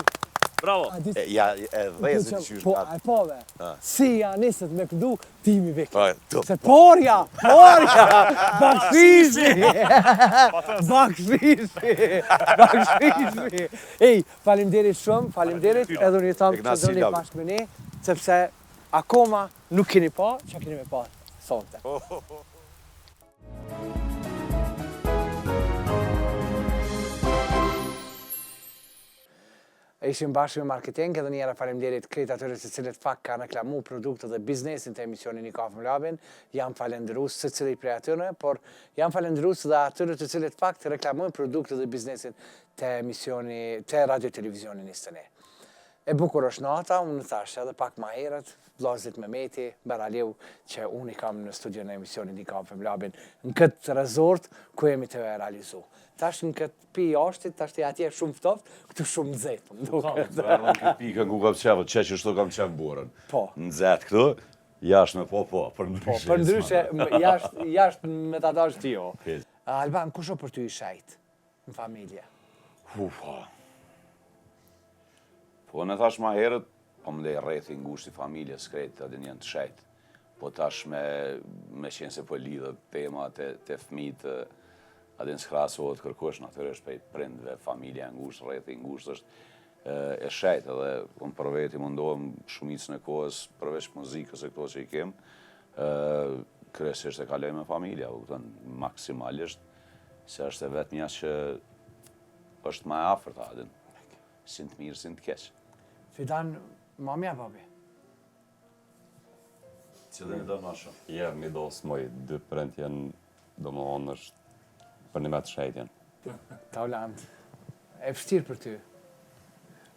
Bravo. a di Ja, e dhezit qysh Po, a e pove. Si ja nisët me këndu, ti mi vik. Po, tu. Se porja, porja, bakshishi, bakshishi, bakshishi. Ej, faleminderit shumë, faleminderit, edhe unë ju tham E kënaqësi, që doni Labi. bashkë me ne, sepse akoma nuk keni pa, që keni me pa sonte. Ishim bashkë me marketing edhe një herë faleminderit krejt atyre të cilët fakt kanë reklamu produktet dhe biznesin te emisioni Një Kafe me Labin. Jam falënderues secilit prej atyre, por jam falënderues dhe atyre të cilët fakt reklamojnë produktet dhe biznesin te emisioni te Radio Televizioni 21. E bukur është nata, unë thash edhe pak ma herët, vllazërit Mehmeti, Baraliu, që unë i kam në studion e emisionit Një Kafe me Labin, në këtë resort ku jemi tu e realizu. Tash në këtë pi jashtit, tash ti atje shumë ftoft, këtu shumë nxehtë, po më duket. Ka, në këtë pikën ku kam qef, që që shto kam qef borën. Po. Nxehtë këtu, jashtë me po po, për ndryshe. Po, për ndryshe, jashtë, jashtë me ta dash ti jo. Alban, kush o për ty i shejtë në familje? Ufa. Po unë e thash ma herët, po më lej rrethi i ngushtë i familjes krejt, a din janë të shejtë. Po tash me, me qenë se po lidhet tema te, te fmijt, a din s'krahasohet kërkush, natyrisht prej prindve, familja e ngushtë, rrethi i ngushtë është e shejtë edhe unë për veti mundohem shumicën e kohës përveç muzikës e këto që i kem, kryesisht e kaloj me familje, u kupton, maksimalisht, se është e vetmja që është ma e afërt, a din, si në të mirë, si në të keq. Fidan, mami a babi? Cilin e do ma shumë? Ja, mi do s'muj, dy prindt janë, domethonë është për një me të shejtë janë. Taulant, e vështirë për ty.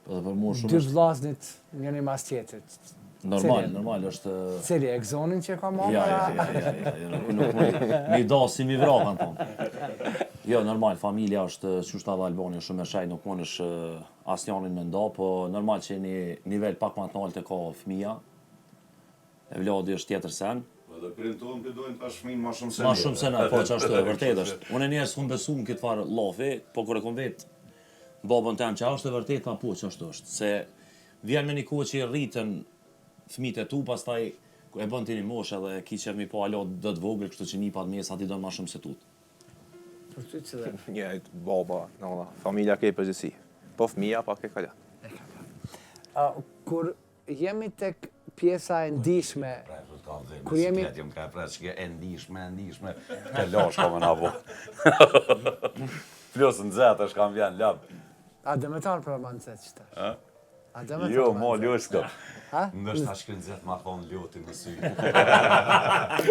Po dhe për mua shumë Dy vllaznit njëri mas tjetrit. Normal, normal është Cili Egzonin që ka mama? Ja, ja, ja, ja, ja, ja, nuk nuk mund mi do si mi vra kanë thonë. Jo, normal, familja është qysh tha dhe Albani shumë e shejtë, nuk mundesh asnjanin me nda, po normal që një nivel pak ma të naltë e ka fëmija. Evladi është tjetër sen. Po edhe prindt tonë të dojnë tash fëmijën ma shumë se ne. Ma shumë se ne, po qashtu e vërtet është. Unë njëherë s'kum besu në këtë farë llafi, po kur e kom vet babën tem që a është e vërtet, tha po qashtu është. Se vjen me një kohë që i rriten fëmijët e tu, pastaj e bën ti një moshë edhe ki qef mi pa hala do të vogël, kështu që nipat mesa ti don ma shumë se tut. Për ty cilën? Njëjtë, baba, nana, familja ke përgjithësi. Po fëmija pak e kalon. E kalon. Kur Jemi tek pjesa e ndishme. Kur jemi Jam ka pres që e ndishme, e ndishme. Të lash ka më na bo. Plus nxehtë është kam vjen lab. A dëmetar për ma nxehtë që tash? A? A dëmetar? Jo, mo lush këto. Ha? Ndoshta shkën nxehtë ma thon loti në sy.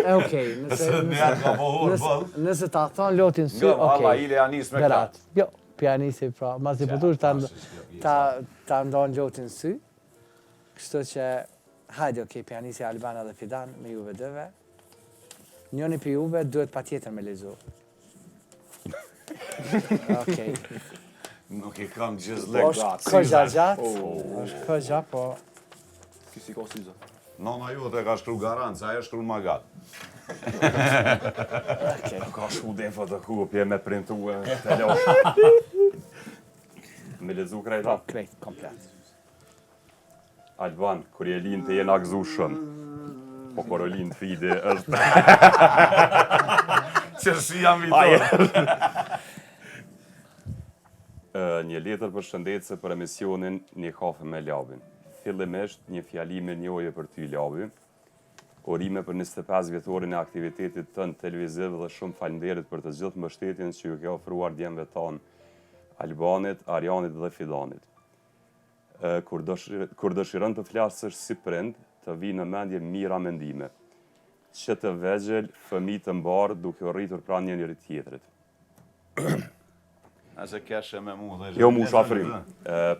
E okej, nëse nëse nëse ta thon loti në sy, okej. Nga valla ile ja nis me këtë. Jo, pja nisi pra, masi po dush ta ta ta ndon loti në sy. Kështu që, hajde okej, pja nisi Albana dhe Fidan me juve dyve. Njëni prej juve duhet patjetër me lexu. Okej. Nuk i kam gjithë Po është kogja gjatë, është kogja, po... Ky si ka syza. Nona jote ka shkru garant, se ajo shkru ma gatë. Okej. Ka shku dhe fotokopje me printue, të losh. Me lexu krejt? Po, krejt, komplet. Alban, kur je lind të jena gëzu shumë. Po kur u lind Fidi është... Qërshi jam i torë. Një letër përshëndetëse për emisionin Një kafe me Labin. Fillimisht, një fjali mirënjohje për ty Labi. Urime për 25 vjetorin e aktivitetit tënd televiziv dhe shumë faleminderit për të gjithë mbështetjen që ju ke ofruar djemve tanë Albanit, Arjanit dhe Fidanit. Kur kur dëshiron të flasësh si prind, të vijnë në mendje mijëra mendime. Që të vegjël, fëmijë të mbarë, duke u rritur pranë njëri tjetrit. Nëse keshe me mu dhe Jo, mu shafrim.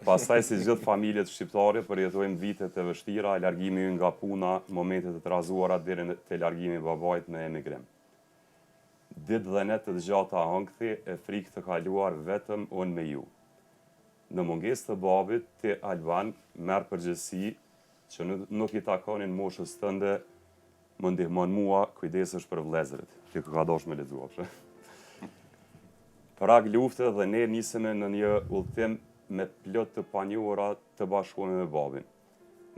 Pastaj si gjithë familjet shqiptare përjetojmë vitet e vështira, largimi ynë nga puna, momentet e trazuara deri te largimi i babait në emigrim. Ditë dhe net të gjata ankthi e frikë të kaluar vetëm unë me ju. Në mungesë të babit, ti Alban merr përgjegjësi që nuk i takonin moshës tënde, më ndihmon mua, kujdesesh për vëllezërit. Ti ka dasht me lexu apshe. Prag lufte dhe ne nisemi në një udhëtim me plot të panjohura të bashkohemi me babin.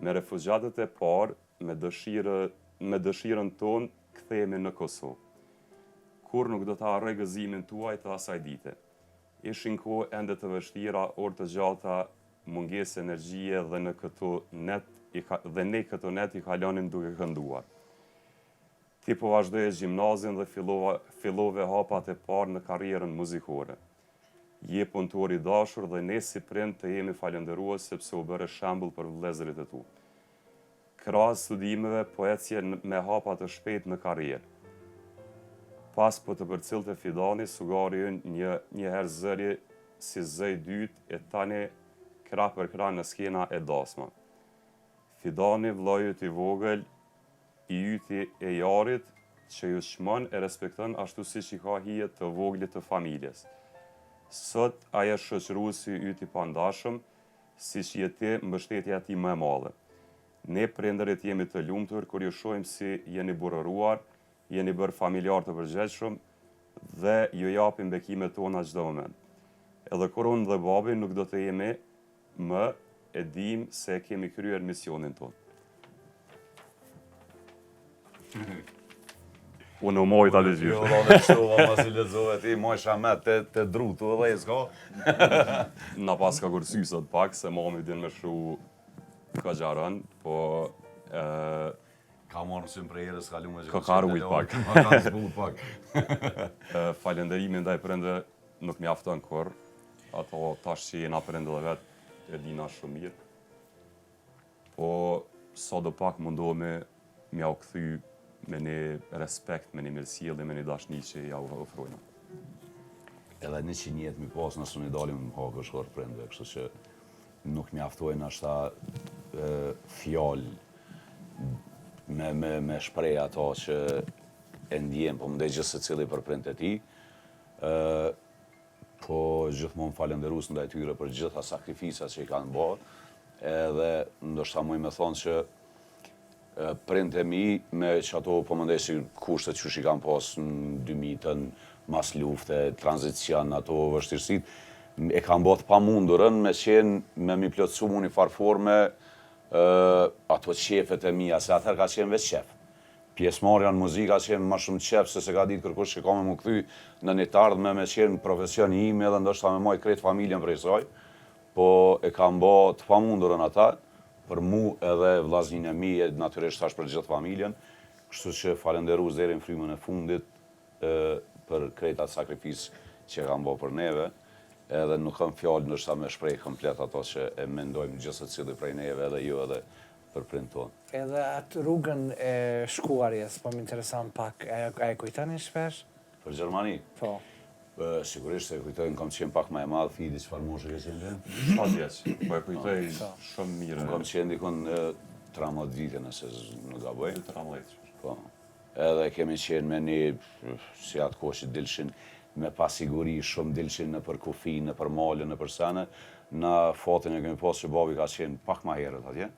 Me refugjatët e parë, me dëshirë, me dëshirën tonë kthehemi në Kosovë. Kurrë nuk do ta harroj gëzimin tuaj të asaj dite. Ishin kohë ende të vështira, orë të gjata, mungesë energjie dhe në këto net i ka, dhe ne këto net i kalonim duke kënduar. Ti po vazhdoje gjimnazin dhe fillova, fillove hapat e parë në karrierën muzikore. Je punëtor i dashur dhe ne si prind të jemi falënderues sepse u bëre shembull për vëllezërit e tu. Krahas studimeve po ecje me hapa të shpejtë në karrierë. Pas po të përcillte Fidani, sugari ynë një njëherë zëri si zë i dytë e tani krah për krah në skena e dasma. Fidani, vëllai yt i vogël, i yti e jarit, që ju çmon e respekton ashtu siç i ka hije të voglit të familjes. Sot ai është shoqëruesi yt i pandashëm, siç je ti mbështetja e tij më e madhe. Ne prindërit jemi të lumtur kur ju shohim si jeni burrëruar, jeni bërë familjarë të përgjegjshëm dhe ju japim bekimet tona çdo moment. Edhe kur unë dhe babi nuk do të jemi më, e dimë se e kemi kryer misionin tonë. Unë u mojta dhe gjysh. Jo, dhe kështu, masi lexove ti, mojsha me të, të dru, tu edhe e s'ka. Na pas ka kursy sot pak, se mami din me shkru ka rënd, po... E, ka marrë mësim prej herës kalume që ka ka rujt pak. Ka ka zbut pak. Falenderimi ndaj prindve nuk mjafton kurrë. Ato tash që jena prindë dhe vetë, e dina shumë mirë. Po, sado pak mundohemi me jau kthy me një respekt, me një mirësjellje, me një dashni që jau ofrojmë. Edhe 100 jetë mi pas, nëse s'u dalim në hakë shkor prindve, kështu që nuk mjaftojnë ashta fjalë me, me, me shpreh ato që e ndjen, po mendoj gjithsecili për prindët e tij. Po gjithmonë falënderues ndaj tyre për gjitha sakrificat që i kanë bërë, edhe ndoshta muj me thonë që prindët e mi me qato po mendoj si kushtet qysh i kanë pas në 2000-tën mas lufte, tranzicion, ato vështirësitë, e kanë bërë të pamundurën me qenë me mi plotësu mu një farë forme ato qefet e mia, se atëherë ka qenë veç qef. Pjesëmarrja në muzikë ka qenë ma shumë qef se s'e ka ditë kërkush që ka me mu kthy në një të ardhme me qenë profesion i imi edhe ndoshta me majt krejt familjen prej saj, po e kanë bo të pamundurën ata, për mu edhe vllazninë e mi e natyrisht tash për gjithë familjen, kështu që falënderues deri në frymën e fundit për krejt atë sakrificë që e kanë bo për neve, edhe nuk kam fjalë ndoshta me shpreh komplet ato që e mendojmë gjithsecili prej neve edhe ju edhe për prindët tonë. Edhe atë rrugën e shkuarjes, po më intereson pak, a e kujtoni shpesh? Për Gjermani? Po. Sigurisht se e kujtoj, unë kam qenë pak më e madh, Fidi, çfarë moshe ke qenë ti? 7 vjeç, po e kujtoj shumë mirë. Unë kam qenë dikun 13 vite, nëse nuk gaboj. 13. Po. Edhe kemi qenë me një, si atë kohë që dilshin me pasiguri, shumë dilshin nëpër kufi, nëpër male, nëpër sene. Na fatin e kemi pas që babi ka qenë pak ma herët atje.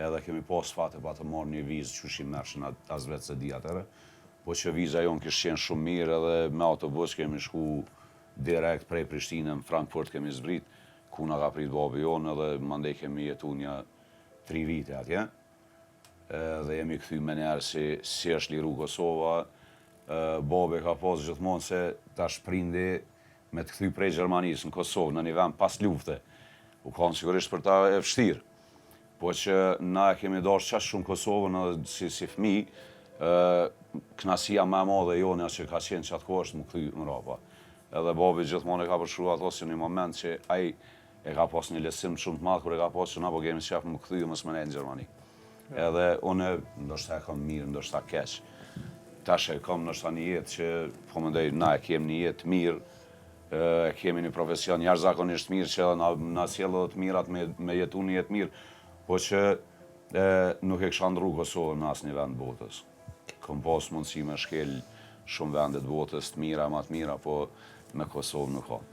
Edhe kemi pas fat e patëm marrë një vizë qysh i merrshin as vetë s'e di atëherë. Po që viza jonë kish qenë shumë mirë edhe me autobus kemi shku direkt prej Prishtine në Frankfurt kemi zbrit, ku na ka prit babi jonë edhe mandej kemi jetu nja tri vite atje. Dhe jemi kthy menjëherë si si është liru Kosova. Babi e ka pas gjithmonë se tash prindi me të kthy prej Gjermanisë në Kosovë në një vend pas lufte. U kanë sigurisht për ta e vështirë. Po që na e kemi dashur qaq shumë Kosovën edhe si si fëmijë, kënaqësia më e madhe jona që ka qenë qatë kohë është m'u kthy mrapa. Edhe babi gjithmonë e ka përshkru ato si një moment që ai E ka pas një lehtësim shumë të madh kur e ka pa që na po kemi qef m'u kthy mos me nejt në Gjermani. Edhe unë ndoshta e kam mirë, ndoshta keq. Tash e kam ndoshta një jetë që po mendoj na e kemi një jetë të mirë, e kemi një profesion jashtëzakonisht të mirë që edhe na na sjell edhe të mirat me me jetu një jetë të mirë, po që e, nuk e kisha ndrru Kosovën me asnjë vend të botës. Kom pas mundësi me shkel shumë vende të botës, të mira e ma të mira, po me Kosovë nuk ka.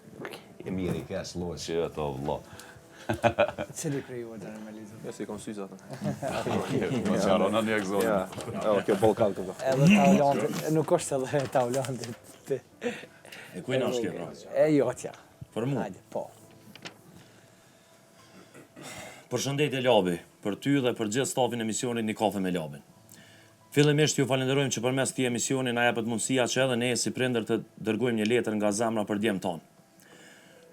E mirë i keq lloj që jetë o vëlla. Cili prej juve do me lexu? Jo, si kom syza atë. Po çfarë në një zonë. Ja, edhe kjo Ballkan këtu. Edhe Taulantit, nuk është edhe Taulantit. E kujna është kjo pra? E jotja. Për mu. Hajde, po. Përshëndetje Labi, për ty dhe për gjithë stafin e emisionit Një kafe me Labin. Fillimisht ju falenderojmë që përmes këtij emisioni na jepet mundësia që edhe ne si prindër të dërgojmë një letër nga zemra për djemtë tanë.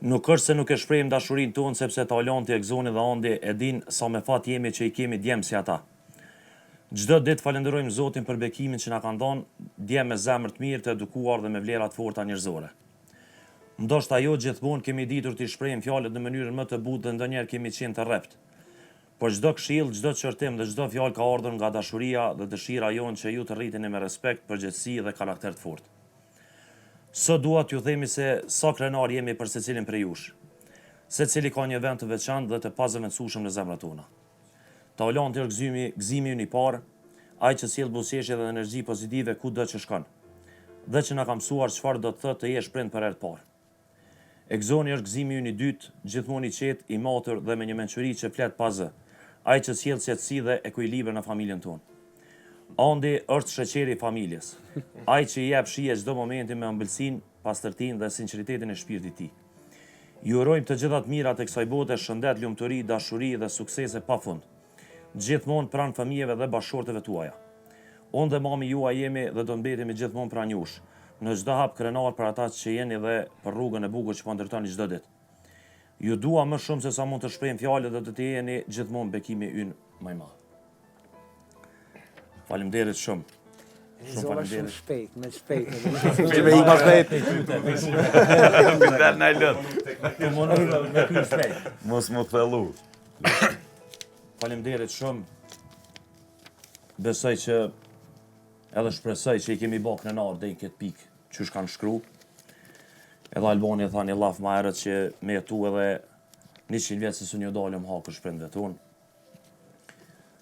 Nuk është se nuk e shprehim dashurinë tonë sepse Taulanti, Egzoni dhe Andi e dinë sa me fat jemi që i kemi djem si ata. Çdo ditë falenderojmë Zotin për bekimin që na kanë dhënë, djem me zemër të mirë, të edukuar dhe me vlera të forta njerëzore. Ndoshta jo gjithmonë kemi ditur t'i shprehim fjalët në mënyrën më të butë dhe ndonjëherë kemi qenë të rreptë. Por çdo këshillë, çdo qortim dhe çdo fjalë ka ardhur nga dashuria dhe dëshira jonë që ju të rriteni me respekt, përgjegjësi dhe karakter të fortë. Sot dua t'ju themi se sa krenarë jemi për secilin prej jush. Secili ka një vend të veçantë dhe të pazëvendësueshëm në zemrat tona. Taulanti është gëzimi, gëzimi ynë i parë, ai që sjell buzëqeshje dhe energji pozitive kudo që shkon. Dhe që na ka mësuar çfarë do të thotë të jesh prind për herë të parë. Egzoni është gëzimi ynë i dytë, gjithmonë i qetë, i matur dhe me një mençuri që flet pa zë. Ai që sjell qetësi dhe ekuilibër në familjen tonë. Andi është sheqeri i familjes. Ai që i jep shije çdo momenti me ëmbëlsinë, pastërtinë dhe sinqeritetin e shpirtit të tij. Ju urojmë të gjitha të mirat e kësaj bote, shëndet, lumturi, dashuri dhe suksese pa fund. Gjithmonë pranë fëmijëve dhe bashkëshorteve tuaja. Unë dhe mami juaj jemi dhe do të mbetemi gjithmonë pranë jush, në çdo hap krenarë për ata që jeni dhe për rrugën e bukur që po ndërtoni çdo ditë. Ju duam më shumë se sa mund të shprehim fjalët dhe do të jeni gjithmonë bekimi ynë më i madh. Faleminderit shumë. Shumë faleminderit. Shumë shpejt, me shpejt. Që me ik ma shpejt. Del në lët. Të mundu me ky shpejt. Mos më thellu. Faleminderit shumë. Besoj që edhe shpresoj që i kemi bë krenar deri në këtë pikë qysh kanë shkru. Edhe Albani e tha një llaf ma herët që me jetu edhe 100 vjet se s'un ju dalim hakësh prindve tonë.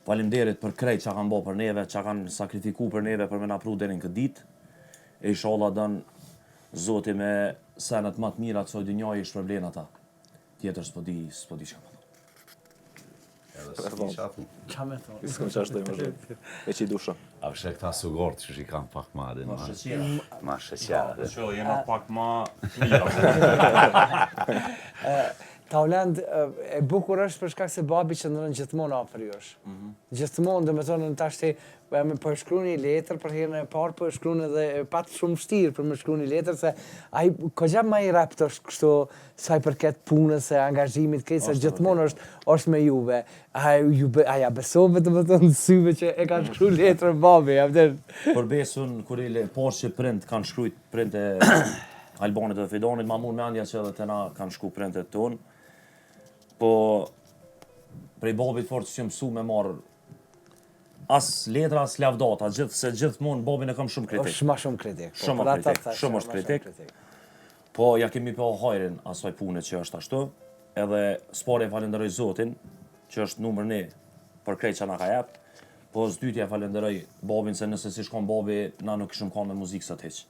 Faleminderit për krejt çka kanë bo për neve, çka kanë sakrifiku për neve për me na pru deri në këtë ditë. E ishalla don Zoti me senet ma të mira të kësaj dynjaje i shpërblen ata. Tjetër s'po di, s'po di çka me thonë. Edhe s'di çka thu. Çka me thonë? S'kom çka shtoj më shumë. E që i du shumë. A vëshe këta sugart që i kanë pak ma adin. Ma sheqera. Ma sheqera. Që jena pak ma mira. Taulant, e bukur është për shkak se babi qëndron gjithmonë afër jush. Mm -hmm. Gjithmonë, domethënë, në tash ti me po e shkruan një letër për herën e parë, po e shkruan edhe e pat shumë vështirë për me shkru një letër se ai goxha ma i rreptë është kështu sa i përket punës e angazhimit krejt se gjithmonë është është me juve. A ju be, a ja besove domethënë syve që e ka shkru letrën babi, a vërtet? Për besën kur i le pashë që prind kanë shkrujt prind e Albanit dhe Fidanit, ma mur mendja që edhe te na kanë shku prindët tonë. Po prej babit fort s'jam mësu me marr as letra as lavdata, gjithë se gjithmonë babin e kam shumë kritik. Është ma shumë kritik. Po, shumë kritik, shumë është kritik. Po ja kemi pa hajrin asaj pune që është ashtu, edhe s'pari e falenderoj Zotin, që është numër një për krejt që na ka jep, po s'dyti e falenderoj babin se nëse s'ish kon babi, na nuk ishim kon me muzikë sot hiq.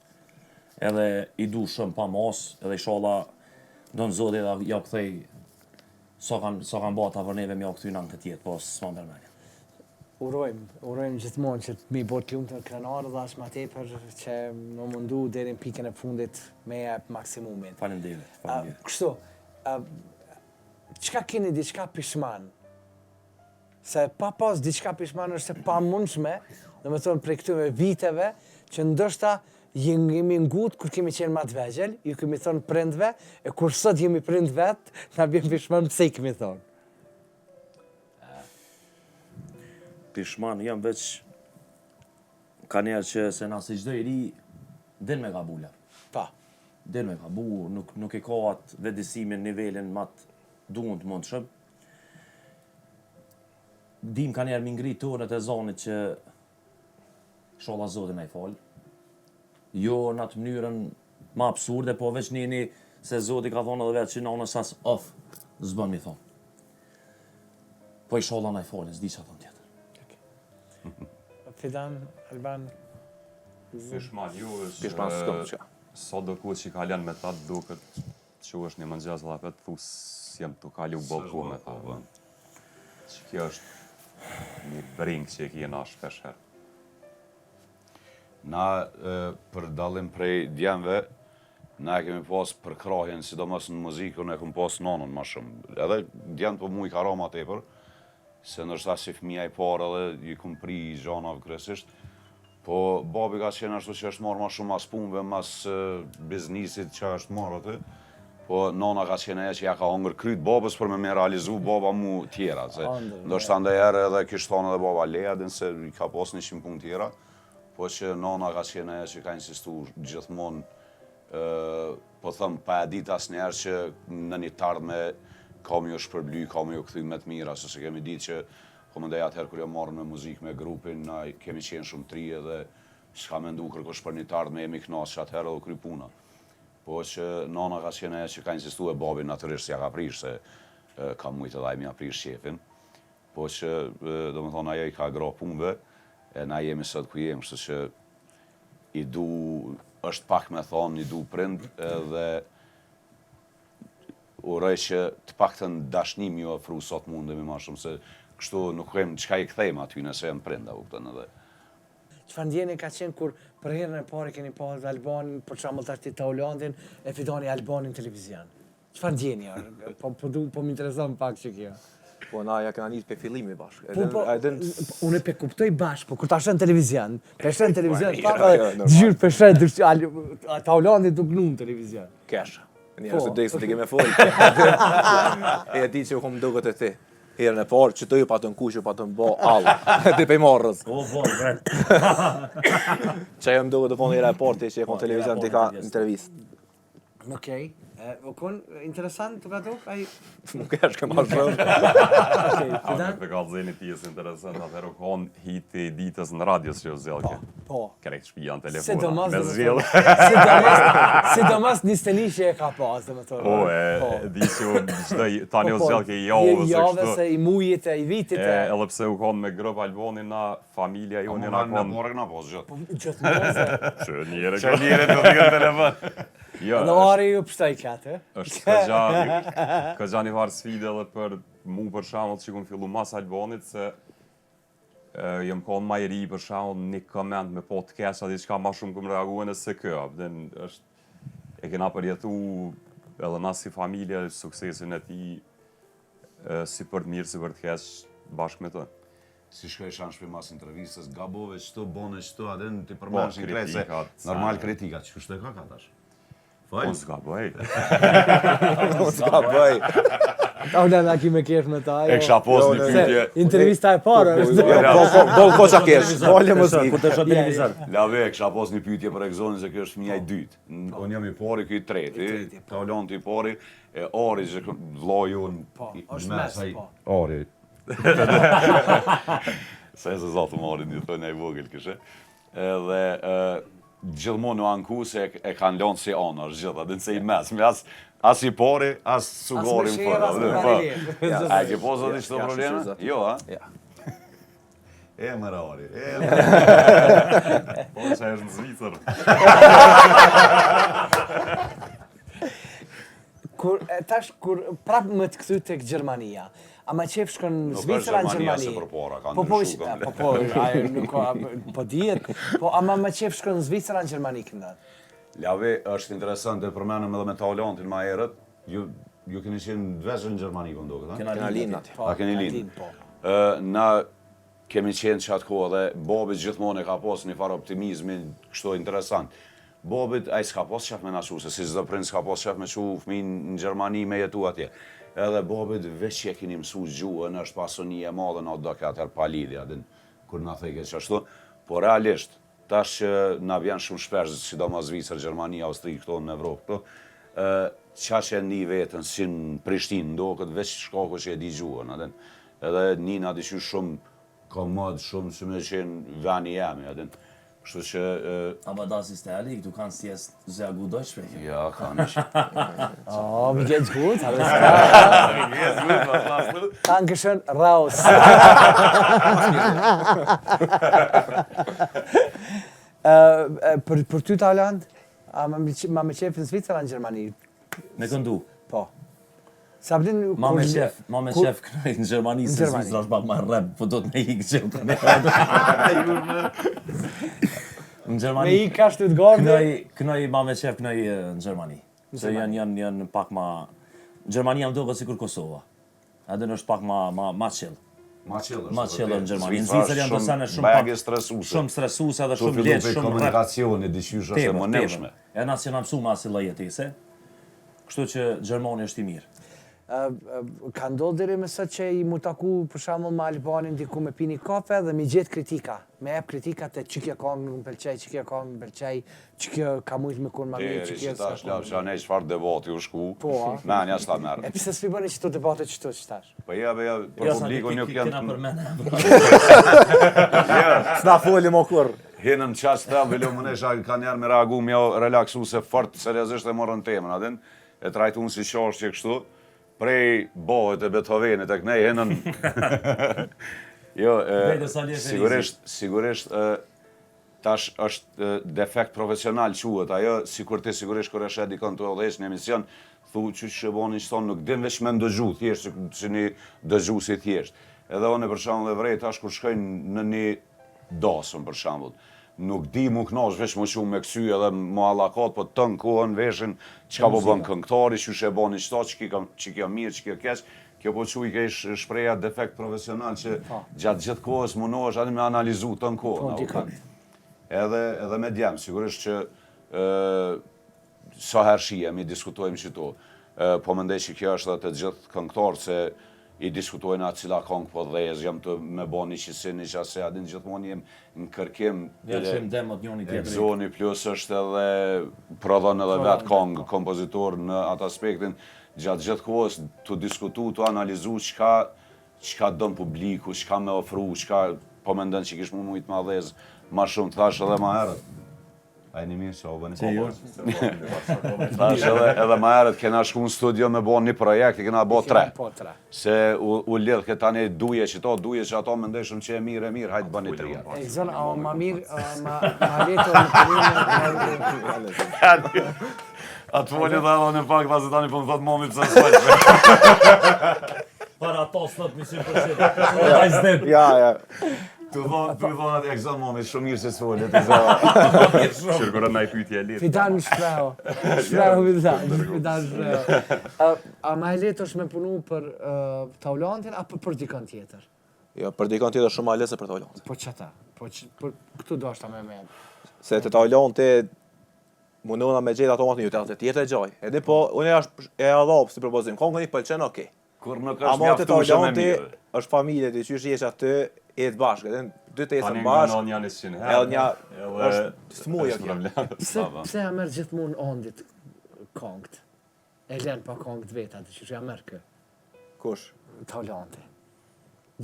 Edhe i du shumë pa mas, edhe ishalla don Zoti edhe ja kthej sa kanë sa kanë ba ata për neve me ja kthy na në këtë jetë, po s'ma merr mendja. Urojmë, urojmë gjithmonë që të mi bo të lumtur krenar dhe aq ma tepër që me mundu deri në pikën e fundit me jep maksimumin. Faleminderit, faleminderit. Kështu, çka keni diçka pishman? Se pa pas diçka pishman është e pamundshme, domethënë prej këtyre viteve, që ndoshta jemi ngut kur kemi qenë ma të vegjël, ju kemi thonë prindve, e kur sot jemi prind vet, na bjen pishman pse i kemi thonë. Pishman jam veç ka njerë që se na si çdo i ri din me gabu la. Pa. Din me gabu, nuk, nuk e ka atë vetëdijsimin nivelin ma të duhun të mundshëm. Dim ka njerë mi ngrit tonet e zonit që ishalla Zoti na i fal. Jo në atë mënyrën ma absurde, po veç një një se Zoti ka thonë edhe vetë që nanës as of, s'bën mi thonë. Po ishalla na i falin, s'di çka thon tjetër. Fidan, Alban, Pishman, ju është... Pishman s'kom çka. Sa do kohë që kalon me ta duket që është një mëngjes dhe apet thu s'jam tu kalu boll kohë me ta. Po. Që kjo është një brengë që e kena shpesh herë. Na, për dallim prej djemve, na e kemi pas përkrahjen, sidomos në muzikë, unë e kom pas nanën ma shumë. Edhe djemtë po mu i ka ra ma tepër, se ndoshta si fëmija i parë edhe i kom pri gjanave kryesisht, Po babi ka qenë ashtu që është marrë ma shumë mas punëve, mas biznisit që është marrë aty. Po nana ka qenë ajo që ja ka hongër kryt babës për me me realizu baba mu tjera. Se ndoshta ndonjëherë edhe kish thonë edhe baba leja, din se i ka pas 100 punë tjera. Po që nana ka qenë ajo që ka insistu gjithmonë. Po them, pa e ditë asnjëherë që në një t'ardhme ka me ju shpërbly, ka me ju kthy me të mira, se s'e kemi ditë që, po mendoj atëherë kur jam marrë me muzikë me grupin, na kemi qenë shumë t'ri edhe s'ka mendu kërkush për një t'ardhme, jemi knaqë që atëherë edhe u kry puna. Po që nana ka qenë ajo që ka insistu e babi natyrisht s'ja ka prish se ka mujtë edhe ai me ja prish qefin. Po që, domethonë, ajo i ka gra punëve, e na jemi sot ku jemi, kështu që i du, është pak me thonë, i du prind, edhe uroj që të paktën dashni me ju ofru sot mundemi ma shumë, se kështu nuk kemi çka i kthejmë aty nëse janë prind, a kupton edhe. Çfarë ndjenje ka qenë kur për herën e parë keni pa Albanin, për shembull tash ti Taulantin, e Fidani Albanin në televizion? Çfarë ndjenje? Po po du, po më intereson pak që kjo. Po na ja kena nisë pe fillimi bashkë. Po po, unë pe kuptoj bashkë, po kur ta sheh në televizion, pe sheh në televizion, pa pa, dëgjyr pe sheh Taulanti tu knu në televizion. Kesh. Njerëz të dejsë të keme fol. E di që u kom duket e ti. Herën e parë që të ju patën kuq, ju patën bo all. Ti pe marrës. Po, po, vret. Që ajo më duket të thonë hera e parë ti që e kon televizion ti ka intervistë. Okej. U kon interesant të ka duk, ai... Nuk e është ma shumë. Okej, A Fidan? me kallzeni pjesë interesant, atëherë u kon hiti i ditës në radio që u zgjellke. Po. Krejt shpia në telefona. Sidomos, Me do të zgjell. Sidomos, sidomos 21 e ka pas, do të thonë. Po, e, e di që u çdo tani u Po, po, zgjellke i javës i e javës kështu. e i mujit e i vitit E, e. edhe pse u kon me grup Albani na familja jonë Na na kon në porë këna po zgjat. Po, gjithmonë se. Që njëre Që njëre të dhikën telefon. Jo, Në është, ari ju pështoj katë, e? është këgja, këgja një farë sfide edhe për mu për shembull që kum fillu mas Albanit se e, jam konë ma i ri për shembull një koment me po të keq a diçka ma shumë kum reagu në se kjo, a din, është e kena përjetu edhe na si familje suksesin e tij e, si për të mirë si për të keq bashkë me të. Si shkojsha në shtëpi mas intervistës, gabove qëtu, bone qëtu, a din ti përmendsh Po, krejt se kritikat, normal kritikat, qysh e ka ka tash? Po Fal. s'gaboj. S'ka bëj. Taulant, a ki me kesh me ta, E jo. kisha pos Jo, një ne- pyetje. Intervista e parë është. Jo, po, po, po, ko qa kesh, fole mos Kur të shoh televizor. Lave, e kisha pos një pyetje për Egzonin se kjo është fëmija i dytë. Unë jam i pari, ky i treti. Taulanti i pari, e Ari që vllai unë. Po, është mes, po. Ari. Se se zatë marin, një thënë i vogël këshe. Edhe gjithmonë u anku se e, e kanë lënë si anë, është gjitha, dhe se i mes, me as, as i pari, as sugari As në me fund, sherr, as me po. barile. Ja, A e ke pasur ti çto Ja, probleme? shyqyr zoti. Jo, a? Ja. E më Ari, e Po, që është në Zvicër. Kur, e, tash, kur prap më të kthy tek Gjermania, a ma qef shkon në Nuk Zvicër është a në Gjermania Gjermani? se përpara, ka po, po, ndryshu po, komplet. po, ajo nuk ka, po dihet, po ama ma qef shkon në Zvicër a në Gjermani këndan? Lave, është interesant, e përmenëm edhe me Taulantin ma herët, ju, ju keni qenë veç në Gjermani, po ndoket, ha? Kena lind atje. Po, A keni ka lind? lind, po. Ë, na kemi qenë që atë kohë dhe babi gjithmonë e ka pas një farë optimizmi kështu interesant. Babit, ai s'ka pas qef me na çu, se si çdo prind s'ka pas qef me çu fëmijën në Gjermani me jetu atje. Edhe babit veç që e keni mësu gjuhën, është pasuni e madhe, na do ke atëherë pa lidhje, a din, kur na thojke që ashtu. Po realisht, tash që na vjen shumë shpesh, sidomos Zvicër, Gjermani, Austri, këto në Evropë, këto, ë qa që e ndi veten si në Prishtinë ndoket veç shkaku që e di gjuhën, a din. Edhe nina diqysh shumë komod, shumë si me qenë veni jemi, a din. Kështu që Aber das ist ehrlich, du kannst jetzt sehr gut Deutsch sprechen. ja, kann ich. Oh, mir geht's gut, alles klar. Mir geht's gut, was machst du? Dankeschön, raus. Ë, për, për ty Taulant, a ma me ma me qef në Zvicër a në Gjermani? Me këndu. Po. Sa blin Ma kur me qef, ma me kur- qef kënoj në Gjermani, se Gjermani. Zvicra është pak ma rrep, po do të me ikë qef të me. Në Me Gjermani, i ka Stuttgarti. kënoj, kënoj ma me qef kënoj e, në Gjermani. Se janë, janë, janë pak ma... Gjermania më duket sikur Kosova. Edhe është pak ma, ma, ma chill. Ma chill është. Ma chill në Gjermani. Në Zvicra Zvicër janë do sene shumë bajagi pak- stresuese. Shumë stresuese edhe Tu shumë fillu lehtë, prej shumë rrep. komunikacioni, diqysh është e Tepër, mënyrshme. tepër. E na s'jena mësu me asë lloj jetese. Kështu që Gjermani është i mirë. Ka ndodhë deri me sot që i mu taku për shembull me Albanin diku me pi një kafe dhe mi gjetë kritika, me jep kritika të që kjo kangë nuk më pëlqej, që kjo kangë më pëlqej, që kjo ka mujtë me konë ma mirë, që kjo s'ka konë. Deri që tash, çfarë debati u shku, po, menja s'ta merr. E pse s'pi bëni qëto debate qëto që tash? Po ja, po ja, për jo, publikun nuk janë... Kena përmend. S'na foli mo kurrë. Hinëm qaq thellë, bile më nesha ka njerë me reagu, me relaksu se fort seriozisht e morën temën, a din? E trajtun si çashtje kështu, prej Bachit e Beethovenit e kënej hinën. jo, e, sigurisht, sigurisht, e, tash është defekt profesional quhet ajo, sikur ti sigurisht kur e sheh dikon tu udhëheq në emision, thu qysh e boni qëto, nuk din veç me ndëgju, thjesht si, si një dëgjues i thjesht. Edhe unë për shembull e vrej tash kur shkoj në një dasëm për shembull, Nuk di mu knaq veç mu çu me kcy edhe mu allakat po tën kohën veshin çka po bën këngëtari qysh e bani qëta qikjo mirë qikjo keq kjo po quhej shprehja defekt profesional që gjatë gjithë kohës munohesh edhe me analizu tën kohën a kupton edhe edhe me djem sigurisht që Sa herë shihemi, diskutojmë qëto. Po mendoj që kjo është edhe te gjithë këngëtarët se i diskutojnë a cila kangë po dhez, jam tu me bo një qësi, një qasi, a din gjithmonë jem në kërkim. Ja çojmë demot njoni tjetrit. Egzoni plus është edhe prodhon edhe vetë kangë, po. kompozitor në atë aspektin, gjatë gjithë kohës tu diskutu, tu analizu çka çka don publiku, çka me ofru, çka po mendon që kish mu mujt ma dhez ma shumë, thash edhe ma herët. A jeni mirë, sa u bëni? Si ju? Thash edhe, edhe ma herët kena shku në studio me bo një projekt, i kena bo tre. Po tre. Se u, u lidh këtë tani duje që to, duje që ato mendoj shumë që e mirë e mirë, hajtë bëni tri. Egzon, a ma mirë, ma, ma leto në punë A të foli dhe edhe në pak, tha se tani po më thot mami pse s'fol. Para ato s'thot 100%. Ai s'dem. Ja, ja. Tu thonë, tu thonë atë Egzon mami, shumë mirë se s'fole, të zonë. Shërgërën në i pyetje e letë. Fidan shprehu. Shprehu Fidan, Fidan shprehu. A, a ma e lehtë është me punu për uh, Taulantin apo për dikon tjetër? Jo, për dikon tjetër shumë ma lehtë se për Taulantin. Po qata, po që, për këtu do është me me. Se te Taulanti mundohna me gjetë ato më të mirë, të tjerë e gjaj. Edhe po unë është e adhop si propozim. Kongën i pëlqen, okay. Kur nuk është mjaftueshëm e mirë. Është familje ti qysh jesh aty, jet bashkë, edhe dy të ecën bashkë. Tani janë 100 herë. Edhe një është smuja kjo. Pse pse ja merr gjithmonë Andit kangët? E lën pa kangët veta, ti qysh ja merr kë? Kush? Taulanti.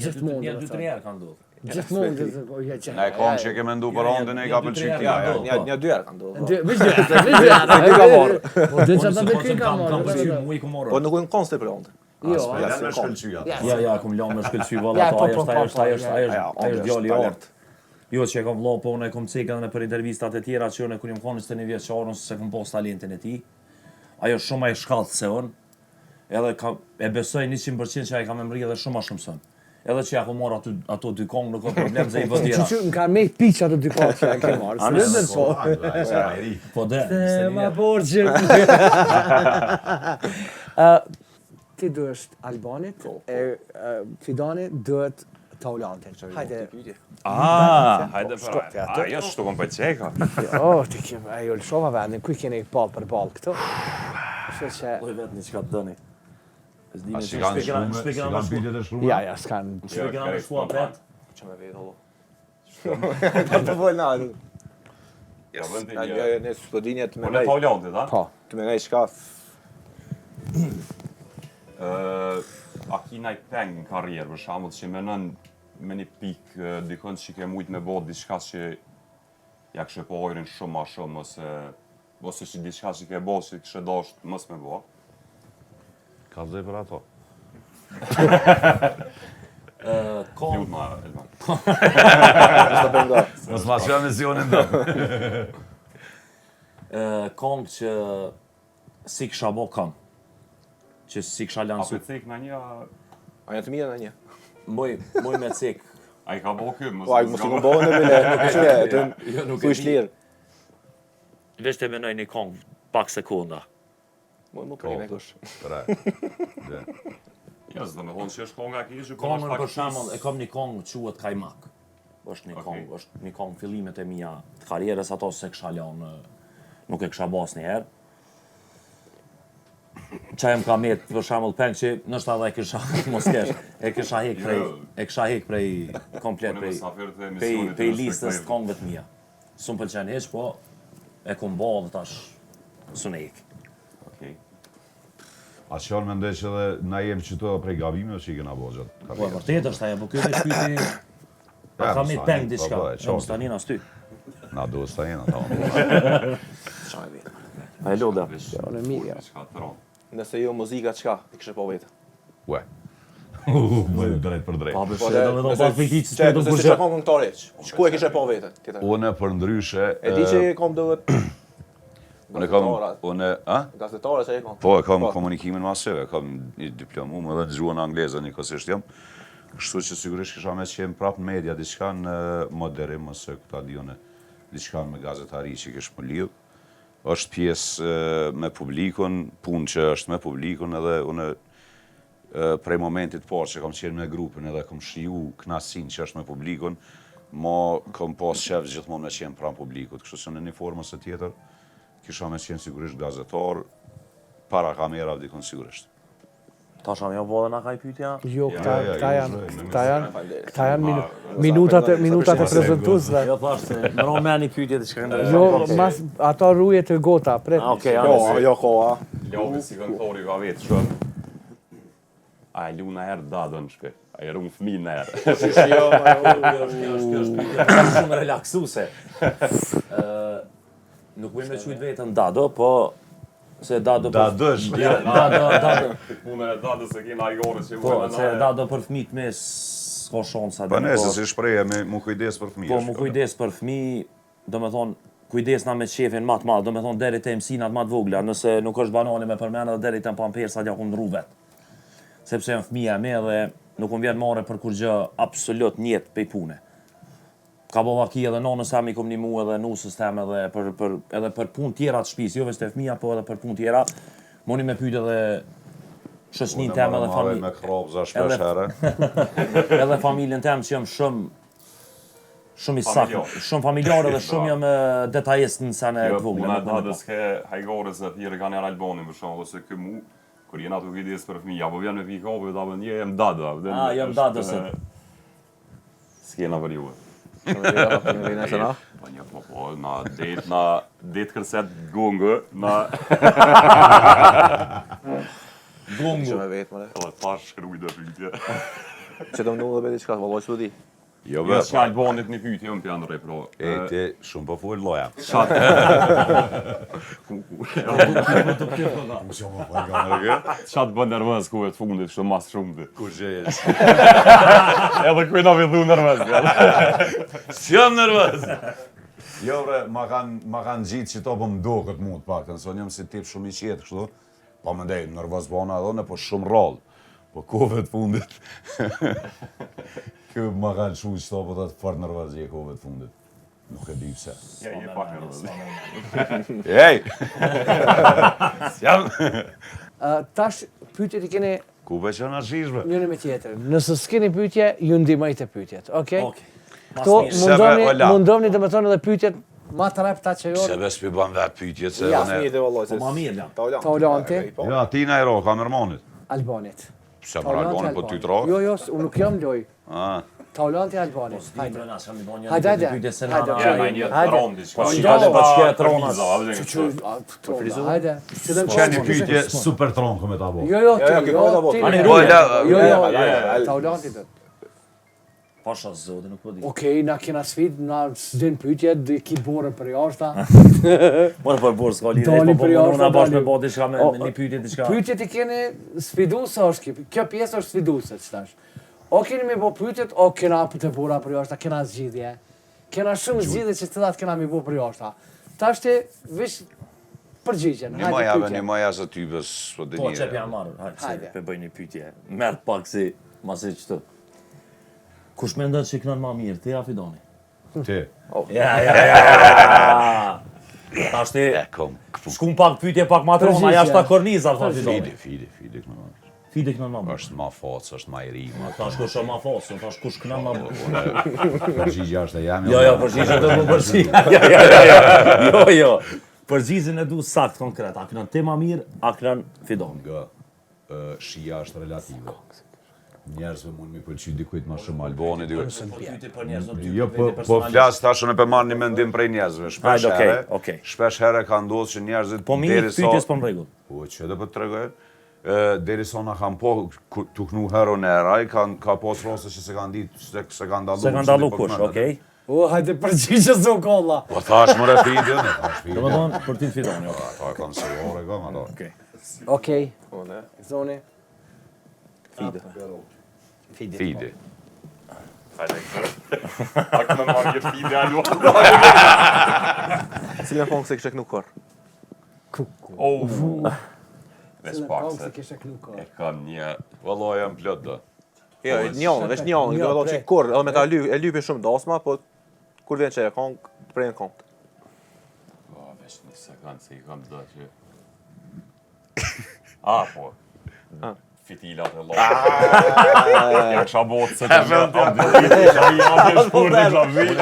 Gjithmonë. Një dy tre herë ka ndodhur. Gjithmonë do të po ja çka. Na e kam që ke mendu për Andin e ka pëlqy ti. Një një dy herë ka ndodhur. Dy, veç dy, veç dy herë. Dy ka marrë. Po dy çfarë do të ka marrë. Kam pëlqy muj ku marrë. Po nuk u kon për Andin. Jo, ja, ja, me shkëlqy atë. Ja, ja, kum lënë me shkëlqy valla, po, ajo po, është, ajo po, është, ajo është, ajo është, ajo është djali i artë. Jo që e kam vëlla, po unë e kam cekë edhe nëpër intervistat e tjera që unë kur jam konë 21 vjeçar, unë s'e kam pas talentin e tij. Ajo është shumë më e shkathët se unë. Edhe ka, e besoj 100% që ai ka me mrri edhe shumë ma shumë se unë. Edhe që ja kom marrë aty, ato dy kongë, nuk ka problem se i bë tjera. Që që më ka me piq ato dy kongë që ja ke marrë. A, ne, Seriozisht po. Po de, Se ma borxhin. Ë, Ti duhesh Albanit, e e, Fidani duhet Taulantin. Hajde. Ah, hajde pra. A, jo, shtu kom pëlqej ka. Jo, ti ke, e jo lëshova vendin, ku i keni ballë për ballë këtu? Kështu që Po vetë një çka të dëni. A si kanë shkrume, si kanë pyetjet e shkrume? Ja, ja, s'kan. Shpe kena me shkua pet. Që me vetë, hallo. Po të fol na. Ja, vën ti Ja, një. jo, ne s'po dinje të Po në menoj. Taulantit, a? Po. Të menoj çka. Ë, a ki naj peng në karrierë, për shembull, që menon me një pikë dikon që ke mujt me bo diçka që ja kishe po hajrin shumë ma shumë ose ose që diçka që ke bo që kishe dasht mos me bo. Ka zë për ato. Ka Lut ma, Elman. Mos ma çoj emisionin do. kongë që si kisha bo kam. Që si kisha A lansu. pe cek në një, A janë të mira në një? Moj, moj me cek. a i ka bo ky, mos Po ai mos i kom bënë bile, nuk e di, Jo, nuk e thuj di. lirë. Veç të menoj një kongë pak sekonda. Mo më prime kush. Tre. Dy. Jo, s'do me thonë që është konga e keqe, po Kongën është pak për shembull, e kam një kongë quhet Kajmak. Është një Okej. kongë, është një kongë fillimet e mia të karrierës ato se kisha lënë, nuk e kisha bas një herë. Qa jem ka met, për shembull peng që ndoshta edhe e kisha mos kesh, e kisha hek prej, e kisha hek prej komplet prej prej prej listës të kongëve të mia. S'm pëlqen hiç, po e kom bo dhe tash s'un e hek. Okej. A që unë mendoj që edhe na jemi qëtu edhe prej gabimeve që i kena bo gjatë karrierës. Po e vërtetë është ajo, po kjo veç pyeti A ka met peng diçka? Po, po, mos tani as ty. Na duhet sa jena tamam. A e lodha. Jo, në mirë, ja. Diçka të rëndë. Nëse jo muzika çka, e kishe pa veten. Ue. Më drejt për drejt. Pa be, se do me thonë pas për hiç, s'po do kurrë. Nëse s'ka këngëtar hiç. Ku e kishe pa veten? Tjetër. Unë për ndryshe E di që e kam duhet Unë kam, unë, a? Gazetare që e kam. Po, e kam po. komunikimin masiv, e kam një diplomum edhe në gjuhën angleze njëkohësisht jam. Kështu që sigurisht kisha me qenë prapë në media, diçka në moderim ose ku ta di unë, diçka me gazetari që kish më lidh. Është pjesë me publikun, punë që është me publikun edhe unë prej momentit të parë që kam qenë me grupin edhe kam shiju knaqësinë që është me publikun, ma kam pas qef gjithmonë me qenë pranë publikut. Kështu që në një formë ose tjetër kisha me qenë sigurisht gazetar, para kamerave dikun sigurisht. Tash a me bo edhe na kaj pytja? Jo, këta, këta janë, këta janë, këta janë minutat e minutat e prezantuesve. Jo thash se më ron me një pyetje diçka ndër. Jo, mas ato ruje të gota, pret. Ah, okej, Jo, jo koha. Labi si këngëtori ka vetë shumë. A e lu në herë dadën në shpi? A e run fëmijën në herë? Jo, jo, kjo është kjo është pyetje shumë relaksuse. Ë nuk muj me qujt veten dado, po Se dado për... Dadësh. Dado, dado. Punën e dadës e kena ajore që Po, se dado për fëmijët me s'ka shansa. Po nëse si shprehje me mu kujdes për fëmijë. Po, mu kujdes për fëmijë, do me thonë, kujdesna me qefin ma të madh, do me thonë deri te mësinat ma të vogla, nëse nuk është banale me përmend edhe deri te pampersat ja kom ndrru vet. Sepse janë fëmija me dhe nuk më vjen marre për kurgjë absolut n'jetë pej pune. Ka bo vaki edhe nonës tem i kom nimu edhe nusës tem edhe për për edhe për punë tjera të shtëpisë, jo veç te fëmija, po edhe për punë tjera. Muni me pyet edhe shoqëninë tem edhe familjen. Me kropza shpesh herë. Edhe familjen tem që jam shumë shumë i saktë, shumë familjar edhe shumë jam detajist në sene të vogla. Jo, puna e dadës ke hajgore se thirrë ka njerë Albanin për shembull ose ky mu, kur jena tu kujdes për fëmijë, apo vjen me pi kafe, ta bën jem dada. Ah, jam dada se. S'kena për juve. Po një po po, na det, na det kërset gongë, na... Gongu. Që me vetë, mëre. Edhe ta shkruj dhe pyetje. Që do më ndodhë dhe bëti qka, vallaj që do di. Jo, be. Jo, që Albanit një pyetje, unë pjanë rrej, pro. E, ti, shumë po fol loja. Qa Ku, ku. Shumë po fol nga Qa të bën nervoz ku e të fundit, kështu mas shumë të. Kur gjë jesh. Edhe ku na villu nervoz. S'jam nervoz. Jo bre, ma kanë ma kanë gjitë që to po më duket mu të paktën, se unë jam si tip shumë i qetë kështu. Po mendoj, nervoz bona edhe unë, po shumë rrallë. Po kohëve të fundit. Ky ma kanë çu që to po thotë fort nervoz je kohëve të fundit. Nuk e di pse. Ja, je pak nervoz. Ej! S'jam. Tash pyetjet i keni Ku be që na shishme? Njëri me tjetrin. Nëse s'keni pyetje, ju ndihmoj te pyetjet. Okej? Okej. Këto mundoni, mundoni do të thonë edhe pyetjet ma të rrepta që jo. Pse be s'pi bën vetë pyetjet se ja. unë. Po ma mirë jam. Taulanti. Ja, ti na i ro, kamermanit. Albanit. Pse më Albanit po ty të ro? Jo, jo, unë nuk jam loj. Ah. Taulanti Albanit. Po s'di bre na çka mi bën Hajde, hajde. pyetje se na. Hajde, hajde. Hajde. Po çka do po çka trona. Hajde. Hajde. Çka një pyetje super tron ku me ta bo. Jo, jo, ti, jo, ti. Po, Jo, jo, Taulanti do. Pasha zotin, nuk po di. Okej, na kena sfidë, na s'din pyetje, di ki borën për jashta. More për borë s'ka lidhje, po po na bash me bo diçka me një pyetje diçka. Pyetjet i keni sfiduese është kjo, kjo pjesë është sfiduese që tash. O keni me bo pyetjet, o kena te bora për jashta, kena zgjidhje. Kena shumë zgjidhje që të cilat kena me bo për jashta. Tash ti veç përgjigjen, hajde pyetje. Një maja së typës, po Po, qep jam marrë, hajde, se pe bëj një pyetje. Merr pak si, masi qëtu. Kush mendon që kënon ma mirë, ti a Fidani? Ti. Oh. Ja, ja, ja, ja. Tash ti. E kom. Shkum pak pyetje pak ma trona, jashtë korniza tha Fidani. Fidi, Fidi, Fidi kënon ma mirë. Fidi kënon ma mirë. Është ma foc, është ma i ri, ma. Tash kush është ma foc, tash kush kënon ma mirë. Përgjigja është e jemja. Jo, jo, përgjigja do të përgjigja. Jo, jo, jo. Jo, jo. Përgjigjen e du sakt konkret, a knon ti ma mirë, a knon Fidani. Nga, shija është relative. Njerëzve mund mi pëlqy dikujt ma shumë Albani, dikujt... Jo, po, po flas tash unë po marr një mendim prej njerëzve. Shpesh herë, okej. Shpesh herë ka ndodhur që njerëzit po mi pyetjes po në rregull. Po që edhe po të tregoj. Derisa na kanë po tu knu herën e raj, kanë ka pas raste që s'e kanë ditë, se s'e kanë dallu. S'e kanë dallu po kush, okej. O, hajde përgjigje se u kolla. Po thash more Fidin, e thash Fidin. Domethënë për ty Fidani, okej. Ato e kam sigurt e kam ato. Okej. Okej. Zoni. Fide. Fidi. Fidi. Hajde. A këmë marrë një Fide alu. Cilën kongë s'e kishe knu kurr? Ku, ku. Oh. Veç pak se. se kishe knu kurr. E kam një... Valla jam plot do. Jo, një, veç një, do të thotë që kurr, edhe me ta lyp, e lypin shumë dasma, po kur vjen që e kongë, të prejnë kongët. Po, veç një sekund se i kam do që... A, po. Fitilat e llojit. Ah. Ja kisha botë se të vjen. Ja ja shpurtë kisha vjen.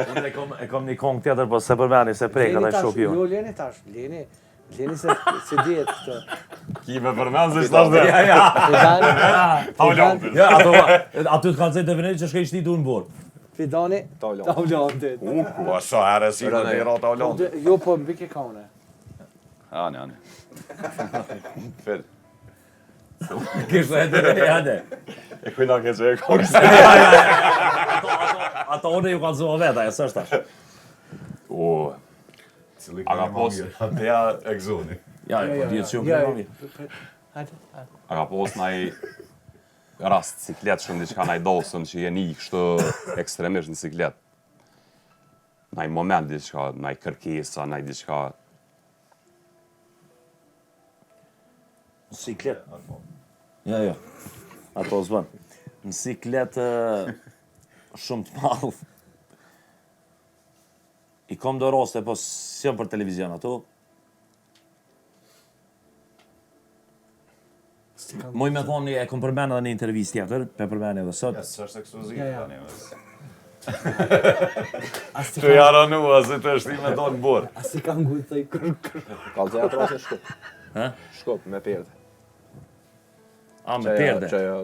Unë e kam e kam një kongë tjetër, po s'e përmeni se prek ata shoku jo. Jo, leni tash, leni. Leni se se dihet këtë. Ki me përmend se ç'tash dhe. Ja, ja. Taulant. Ja, ato aty të kanë zënë definit që shkoj shti duar në borë. Fidani. Taulant. Taulantit. U, po sa herë si më dera Taulant. Jo, po mbi ke kaune. Ani, ani. Fil. Kishte edhe hajde. E kujna ke që e kongë. Ato unë ju kallzova vetë, ajo s'është tash. O, Cili A ka pos- Ateja Egzoni. Ja, po dihet që unë më mirë. Hajde. hajde. A ka pos naj rast siklet shumë diçka naj dasëm që jeni kështu ekstremisht në siklet. Naj moment diçka, naj kërkesa, naj diçka. Në siklet. Jo, jo. Ato s'bën. Në siklet shumë të madh. I kom do raste, po s'jam për televizion ato. Muj me thonë, e kom përmend edhe në intervistë tjetër, pe përmend edhe sot. Ja, s'është ekskluziv Ja, ja. tani. Të jaranua, se të është i me donë borë. A si ka ngu të i kër kër. Kallzoj atë rastin Shkup. Ha? Shkup me perde. A, me perde. Që ajo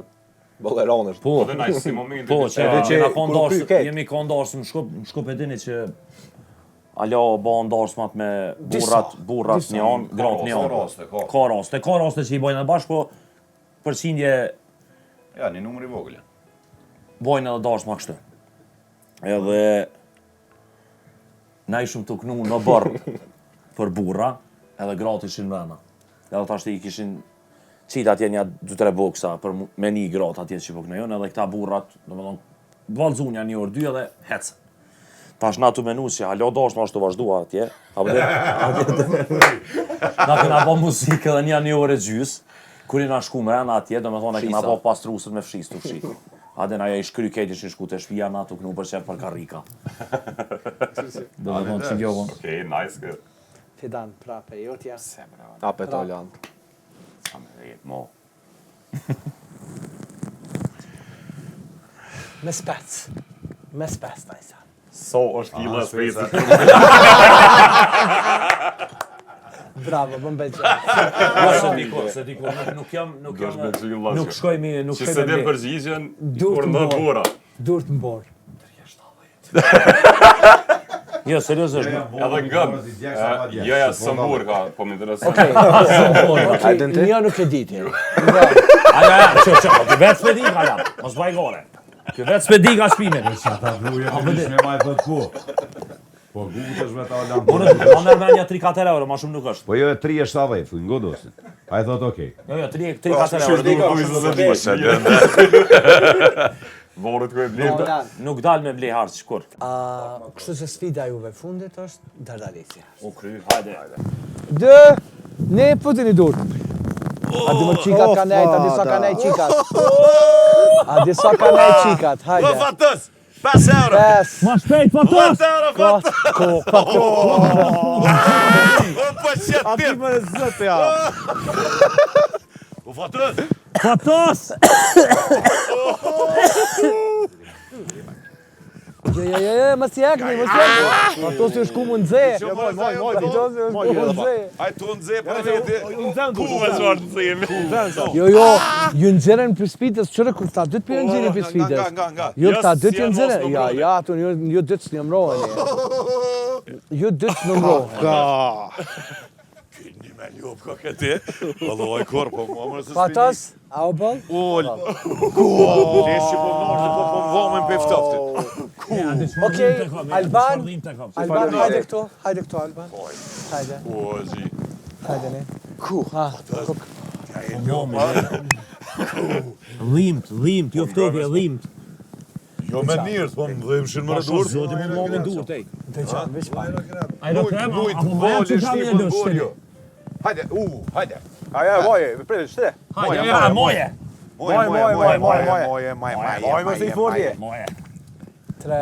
bolleron është. Po, Edhe naj si momenti. po, që Edhe që jena kon kur darsë, ky ket. jemi kon darsë në Shkup, në Shkup e dini që alo bën darsmat me burrat, burrat disa. një anë, gratë një Ka anë. raste, ka. Ka raste, ka raste që i bojnë edhe bashkë, po përqindje Ja, një numër i vogël. bojnë edhe darsma kështu. Edhe na ishim tu knu në bërë për burra, edhe gratë ishin mrena. Edhe tash i kishin qitë atje një 2-3 boksa për me një gratë atje që po knojnë, edhe këta burrat, domethënë, vallzun janë një orë dy edhe hecën. Tash na tu menu që alo darsma është tu vazhdu atje, apo dhe, atje, na kena bo muzikë edhe një një orë e gjys, kur i na shku mrena atje, domethënë e kena Fshisa. bo pastruesit me fshis tu fshi. A dhe na ja i shkry kejt ishin shku te shtëpia, na tu knu për qef për karrika. Domethënë që kjo bon. Okej, nice kë. Fidan, prape, jotja. Ape Taulant. Sa me dhe jetë mo. Me spec. Me spec, najsa. So është kila speci. Bravo, bëm beqe. Jo, se diku, se diku, nuk, nuk jam, nuk Do jam, është me qyllë, vllazë. nuk shkoj mi, nuk Që shkoj se me din ble. përgjigjen, Dur kur të në mborë. burra. Dur të mborë. Jo, seriozisht. nuk- Edhe ngëm. Jo, ja, sëmbur ka, po më intereson. Okej, Hajde ti. një nuk e diti. Ajo, ajo, ço, ço, po ti vetë s'pe di ka ja. Mos bëj gore. Ti vetë s'pe di ka shpimin. Që ata gruja të nish me maj thot ku. Po gutesh me Taulant. Unë ma merr mendja 3-4 euro, ma shumë nuk është. Po jo e 3.70, thuj, ngodosin. Ai thot okej. Jo, jo, 3 3-4 euro. Po se din. Vorët ku e blen. Taulant. Nuk dal me ble harç kur. A, kështu që sfida juve fundit është Dardalici. U kry, hajde. Dë, ne futini dur. A di më qikat ka nejt, a di sa ka nejt qikat. A di sa ka nejt qikat, hajde. Fatos, 5 euro. 5, Ma shpejt, Fatos! 10 euro, 4, ko, ko, O po qet Aty më në zët ja. O Fatos. Fatos! Jo, jo, jo, jo, mos i jekni, mos i jekni. Ato si shku mu nxe. Jo, moj, moj, moj, Ato si shku mu nxe. Ai tu nxe për veti. Ku me çfarë nxehemi? Jo, jo, ju nxjerrën për sfidës, çore kur këta dytë po nxjerrin për sfidës. Nga, nga, nga. Jo, këta Jo, dytë si janë nxjerrin. mos Ja, numërohen. ja, ato jo, jo dytë s'numërohen. Jo dytë s'numërohen. Ka. Një me ljop ka këti. Valloj kur, po mua më se Fatos, a u boll? Ol. Leshi po mnorë, po po mvomen për ftoftit. Okej, Alban, Alban, hajde këtu, hajde këtu Alban. Hajde, O, zi. hajde ne. Ku? Ha, ku? Dhimt, dhimt, jo ftohje, dhimt. Jo me mirë, po më dhimshin më Pasha rëdur. zoti më më dur tej. Të qanë, veç pak. Ai do krem, Lujt, apo më boli, që kam shti, një po do gol, shteli. jo. Hajde, u, hajde. Aja, moje, prit, shtre. Hajde, ja, moje. Moje, moje, moje, moje, moje, moje, moje, Moje, mos i forje. Moje. 3,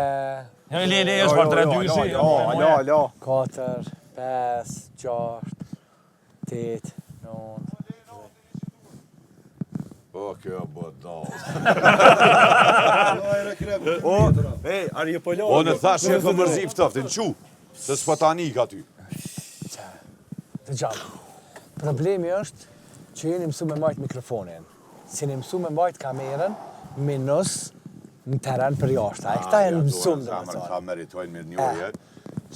Jo, le, le, është për tre dyshi. Jo, alo, alo. 4, 5, 6, 8, 9. Po, kjo bë dall. O, ej, a je po lojë. O, në thash që e mërzi ftoftin, qu, se s'po ta nik aty. Të gjatë. Problemi është që jeni mësu me majt mikrofonin. Si jeni mësu me majt kamerën, minus në teren për jashtë. A e këta janë mësum, dhe me thonë. Këta meritojnë mirë njohje.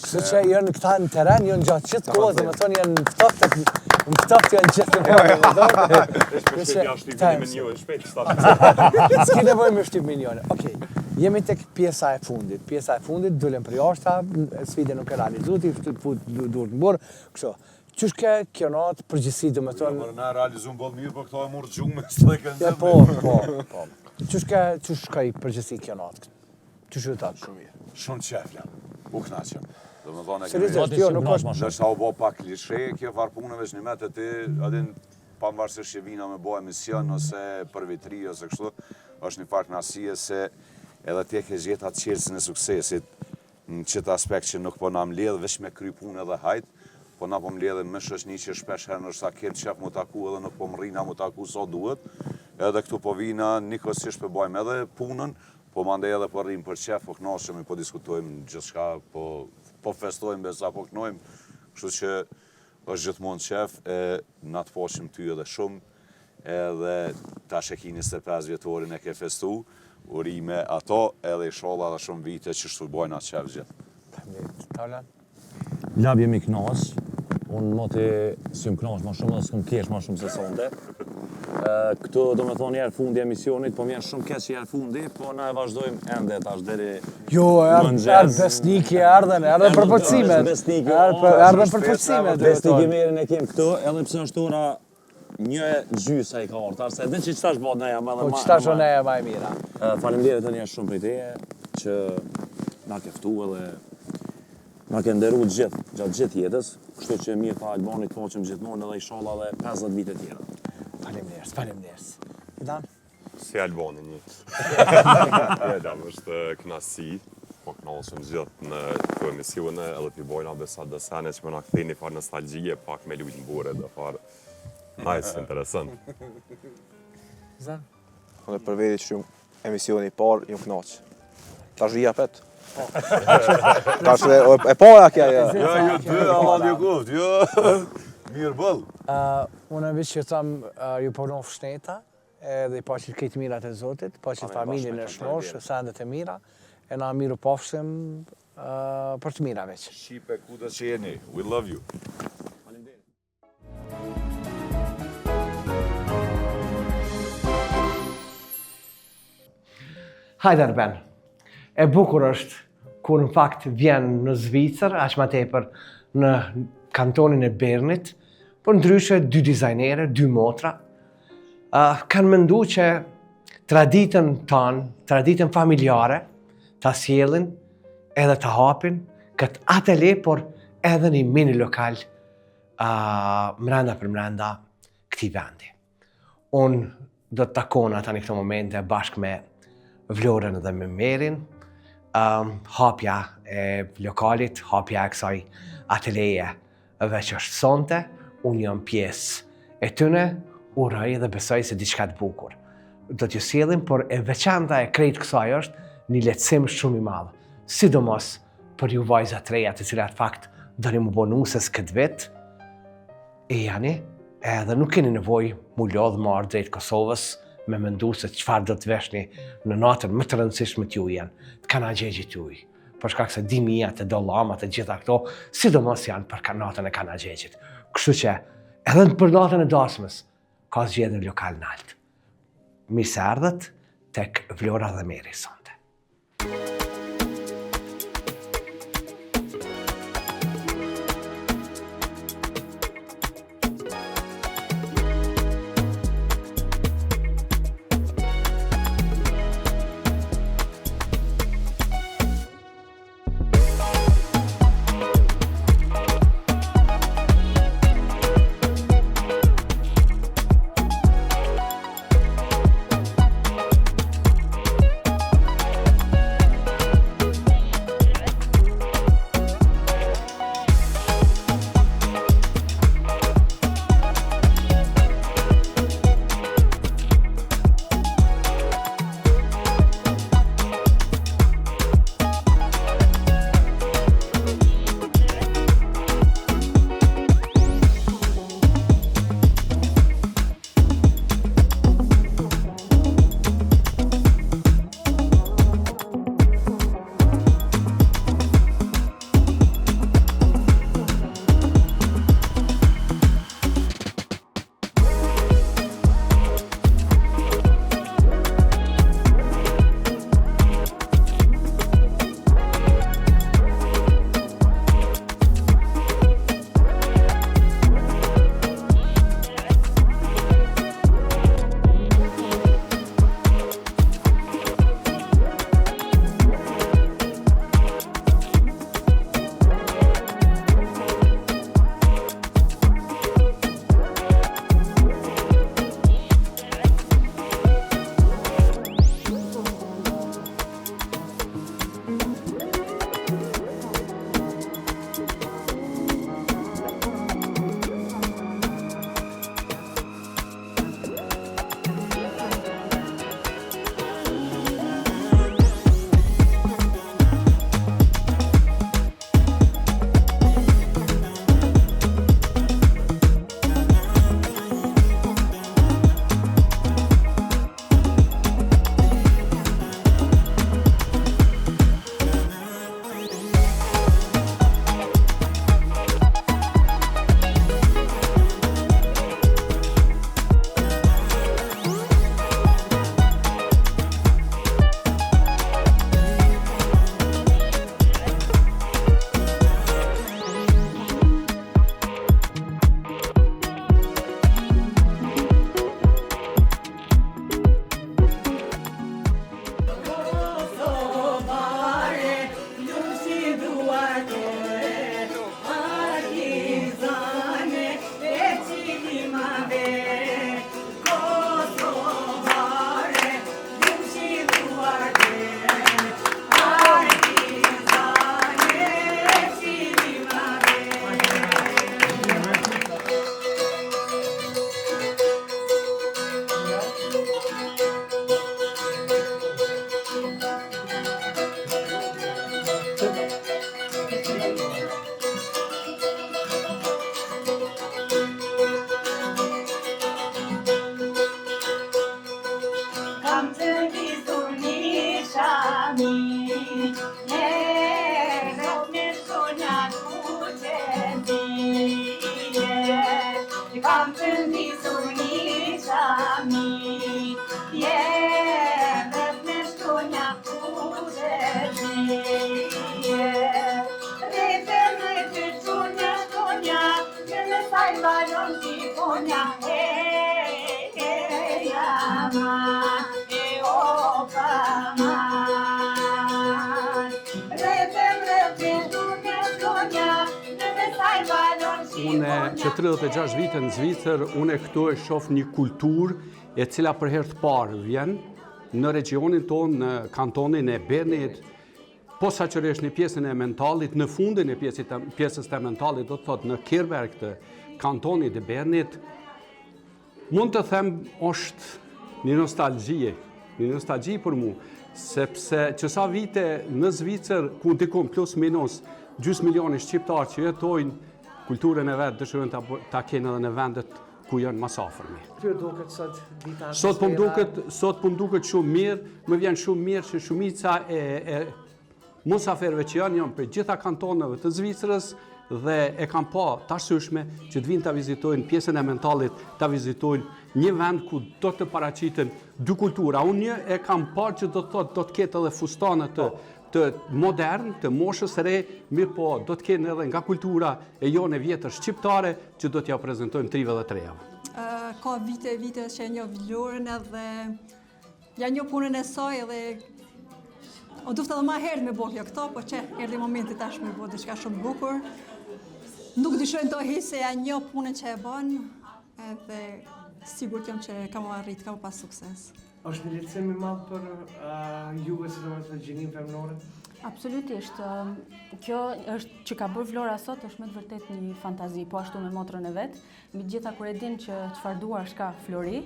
Kështu që janë këta në teren, janë gjatë gjithë kohës, dhe me thonë janë në ftohtë, në ftohtë janë gjithë kohën, dhe me thonë. Kështu që Ja shtypi këta me janë mësu. një shpejt sta. S'ki nevojë me shtyp milione. Okej, jemi tek pjesa e fundit. Pjesa e fundit, dulem për jashta, sfidën nuk e realizu, ti fut fut du- duart në burr, kështu. Qysh ke kjo natë përgjithësi, do me thonë, Por na realizum boll mirë, po këto e murë gjumë, s'të e kënë ja, po, po, po. Qysh ke, qysh shkoi përgjithësi kjo natë? Qysh ju tak? Shumë mirë. Shumë qef jam, u knaqem. Do me thonë e kemi... Seriozisht, jo, nuk është. Ndoshta u bo pak klishe kjo farë pune veç një metë ti, adin pavarësisht që vina me bo emision ose për vitri ose kështu, është një farë kënaqësie se edhe ti e ke gjetë atë çelësin e suksesit në qëtë aspekt që nuk po na mbledh veç me kry punë edhe hajt, po na po mbledhim me shoqni që shpesh herë ndoshta kem qef mu taku edhe nuk po mrrina mu taku sa duhet. Edhe këtu po vina njëkohësisht po bajmë edhe punën, po mandej edhe po rrim për qef, po kënaqemi, po diskutojmë gjithçka, po po festojmë besa, po knojmë, kështu që është gjithmonë qef, e na të pashim ty edhe shumë, edhe tash e ki 25 vjetorin e ke festu, urime ato, edhe inshallah edhe shumë vite që shtu bojna qef gjithë. Faleminderit. Taulant? Lab jemi knaq, unë moti si jam knaq ma shumë dhe s'kom kesh ma shumë se sonte. Ë, Këtu do me thonë herë fundi emisionit, po më vjen shumë keq që herë fundi, po na e vazhdojmë ende tash deri Jo, erdh Mëngjes. erdh Besniki, erdhën, erdhën përforcimet. Besniki, Erdh o, erdhën është përforcimet. do Besnik thonë. Imerin e kem këtu, edhe pse është ora një e gjysa i ka ardhur, tash se edhe që qitash bëhet neja më edhe Po ma. qitash ma- o neja ma e mira. Ë, Faleminderit edhe një herë shumë prej teje që na ke ftu edhe na ke nderu gjithë, gjatë gjithë jetës, kështu që mirë tha Albani të paqem gjithmonë edhe inshallah edhe 50 vite tjera. Faleminderit, faleminderit. Fidan? Si Albani një. Ja, është kënaqësi, po kënaqem gjithë në këto emisione edhe pi bojna besa do sene që më na ktheni farë nostalgjie pak me lujt në burë dhe farë Nice, interesant. Zan? Unë për veti që jam emisioni i parë, jam kënaq. Tash vija pet. Tash e, e para kja, ja. Jo, jo, dy, Allah ju kuft, jo. Mirë bëll. Uh, unë veç që tham, uh, ju po shneta, edhe i paqit krejt mirat e Zotit, paqit familjen e shnosh, sendet e mira, e na miru pafshim uh, për të mira veç. Shqipe, ku do që jeni, we love you. Hajde Arben, e bukur është kur në fakt vjen në Zvicër, aq ma tepër në kantonin e Bernit, por ndryshe dy dizajnere, dy motra, uh, kanë mendu që traditën tanë, traditën familjare, ta sjellin edhe ta hapin këtë atelier, por edhe një mini lokal uh, mrenda për mrenda këtij vendi. Unë do të takona tani këto momente bashkë me Vlorën dhe me Merin, um, hapja e lokalit, hapja e kësaj ateleje veç është sonte, unë jam pjesë e tyne, uroj dhe besoj se diçka të bukur. Do t'ju sjellim, por e veçanta e krejt kësaj është një lehtësim shumë i madh. sidomos për ju vajza të reja të cilat fakt doni m'u bo nuses këtë vit, ejani, edhe nuk keni nevojë m'u lodhë me ardhë drejt Kosovës, me mendu se çfarë do të veshni në natën më të rëndësishme të jujën, të kanagjegit juj. Për shkak se dimijat e dollamat e gjitha këto, sidomos janë për natën e kanagjegit. Kështu që, edhe për natën e dasmës, ka zgjedhje në lokal nalt. Mirë se erdhët tek Vlora dhe Meri sonte. Unë që 36 vite në Zvicër, unë këtu e shof një kulturë e cila për herë të parë vjen në regjionin tonë, në kantonin e Bernit, posaçërisht në pjesën e Emmentalit, në fundin e pjesës të Emmentalit, do të thotë në Kirchberg të kantonit të Bernit, mund të them është një nostalgji, një nostalgji për mu. sepse që sa vite në Zvicër, ku dikun plus minus gjysë milioni shqiptar që jetojnë, kulturën e vet dëshirojnë ta, ta kenë edhe në vendet ku janë ma s'afërmi. Qysh duket sot dita Sot po më duket, sot po më duket shumë mirë, më vjen shumë mirë që shumica e, e Musafirëve që janë, janë prej gjitha kantoneve të Zvicrës dhe e kam pa të arsyeshme që të vinë ta vizitojnë pjesën e Emmentalit, ta vizitojnë një vend ku do të paraqiten dy kultura. Unë një e kam parë që do të thotë do të ketë edhe fustane të të modern, të moshës re, mirëpo do të kenë edhe nga kultura e jonë e vjetër shqiptare që do t'ja prezentojmë të rinjve dhe të rejave. Ka vite e vite që e njoh Vlorën edhe Ja njoh punën e saj edhe u duftë edhe ma herët me bo kjo këto, po që erdhi momenti tash me bo diçka shumë bukur. Nuk dyshoj n'to hiç se ja njoh punën që e bon, edhe sigurt jam që ka me arrit, ka me pas sukses. është një lehtësim i madh për uh, juve, sidomos për gjininë femnore? Absolutisht. Kjo është që ka bërë Vlora sot është me të vërtetë një fantazi, po ashtu me motrën e vet. Mbi të gjitha kur e din që çfarë duarsh ka Flori,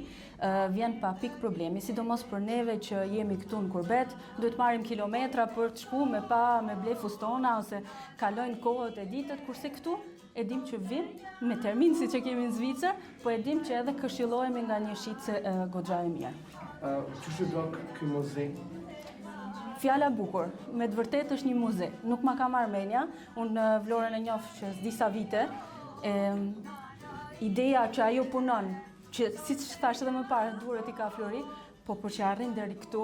vjen pa pikë problemi, sidomos për neve që jemi këtu në kurbet, duhet marrim kilometra për të shku me pa, me ble fustona ose kalojnë kohët e ditët, kurse këtu e dim që vim me termin siç e kemi në Zvicër, po e dim që edhe këshillohemi nga një shitëse goxha e mirë. Qysh u dok ky muze? Fjala bukur, me të vërtetë është një muze. Nuk ma ka marrë menja, Unë Vlorën e njoh që disa vite, e, ideja që ajo punon, që siç thashë edhe më parë, duart i ka Flori, po për që arrin deri këtu,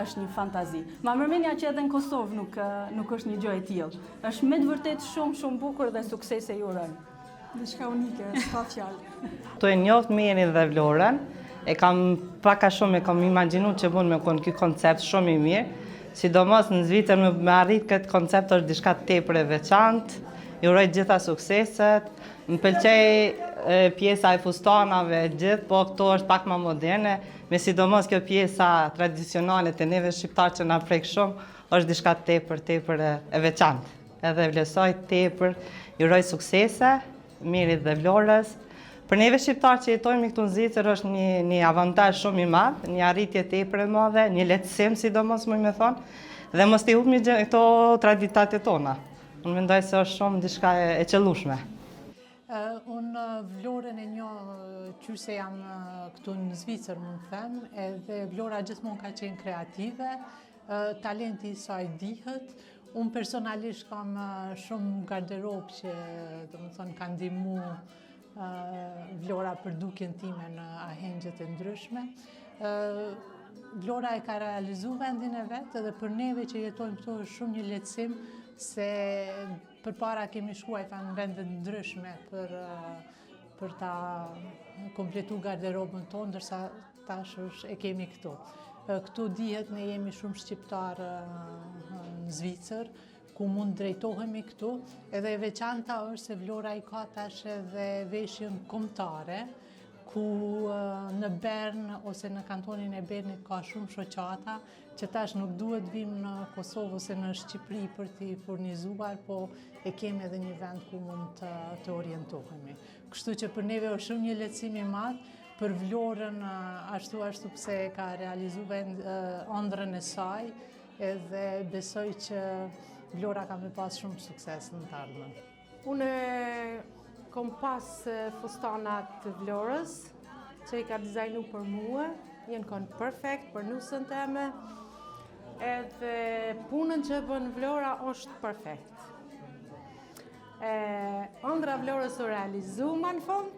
është një fantazi. Ma merr menja që edhe në Kosovë nuk, nuk është një gjë e tillë. Është me të vërtetë shumë, shumë bukur dhe suksese ju urojmë. Diçka unike, s'ka fjalë. Tu e njoft Mirin dhe Vlorën, e kam pak a shumë e kam imagjinu që mund me konë ky koncept shumë i mirë, sidomos në Zvicër me, me arrit këtë koncept është diçka tepër e veçantë, i uroj gjitha sukseset, më pëlqej pjesa e fustanave e gjithë, po këto është pak ma moderne, me sidomos kjo pjesa tradicionale të neve shqiptarë që na prek shumë, është diçka tepër, tepër e, e veçantë. Edhe e vlerësoj tepër, i uroj suksese Mirit dhe Vlorës. Për neve shqiptarë që jetojmë këtu në Zvicër është një një avantazh shumë i madh, një arritje tepër e madhe, një lehtësim sidomos muj me thonë, dhe mos t'i hupmi këto traditat e tona. Unë mendoj se është shumë diçka e, e qëllueshme. Unë Vlorën e njoh qysh se jam këtu në Zvicër, mund të them, edhe Vlora gjithmonë ka qenë kreative, talenti i saj dihet. Unë personalisht kam shumë garderobë që, domethënë, ka ndihmu Vlora për dukjen time në ahengjet e ndryshme. Vlora e ka realizu vendin e vet edhe për neve që jetojmë këtu është shumë një lehtësim se përpara kemi shkuar në vende të ndryshme për për ta kompletu garderobën tonë, ndërsa tash është e kemi këtu. Këtu dihet ne jemi shumë shqiptarë në Zvicër, ku mund drejtohemi këtu, edhe e veçanta është se Vlora i ka tash edhe veshjen kombëtare, ku në Bern ose në kantonin e Bernit ka shumë shoqata, që tash nuk duhet vim në Kosovë ose në Shqipëri për t'i furnizuar, po e kemi edhe një vend ku mund të, të orientohemi. Kështu që për neve është shumë një lehtësim i madh, për Vlorën ashtu ashtu pse e ka realizu vend ëndrrën e saj, edhe besoj që Vlora ka me pas shumë sukses në të ardhmen. Unë kom pas fustanat të Vlorës, që i ka dizajnu për mue, janë konë perfekt për nusën teme, edhe punën që e bën Vlora është perfekt. E, ëndrra Vlorës u realizu ma në fund,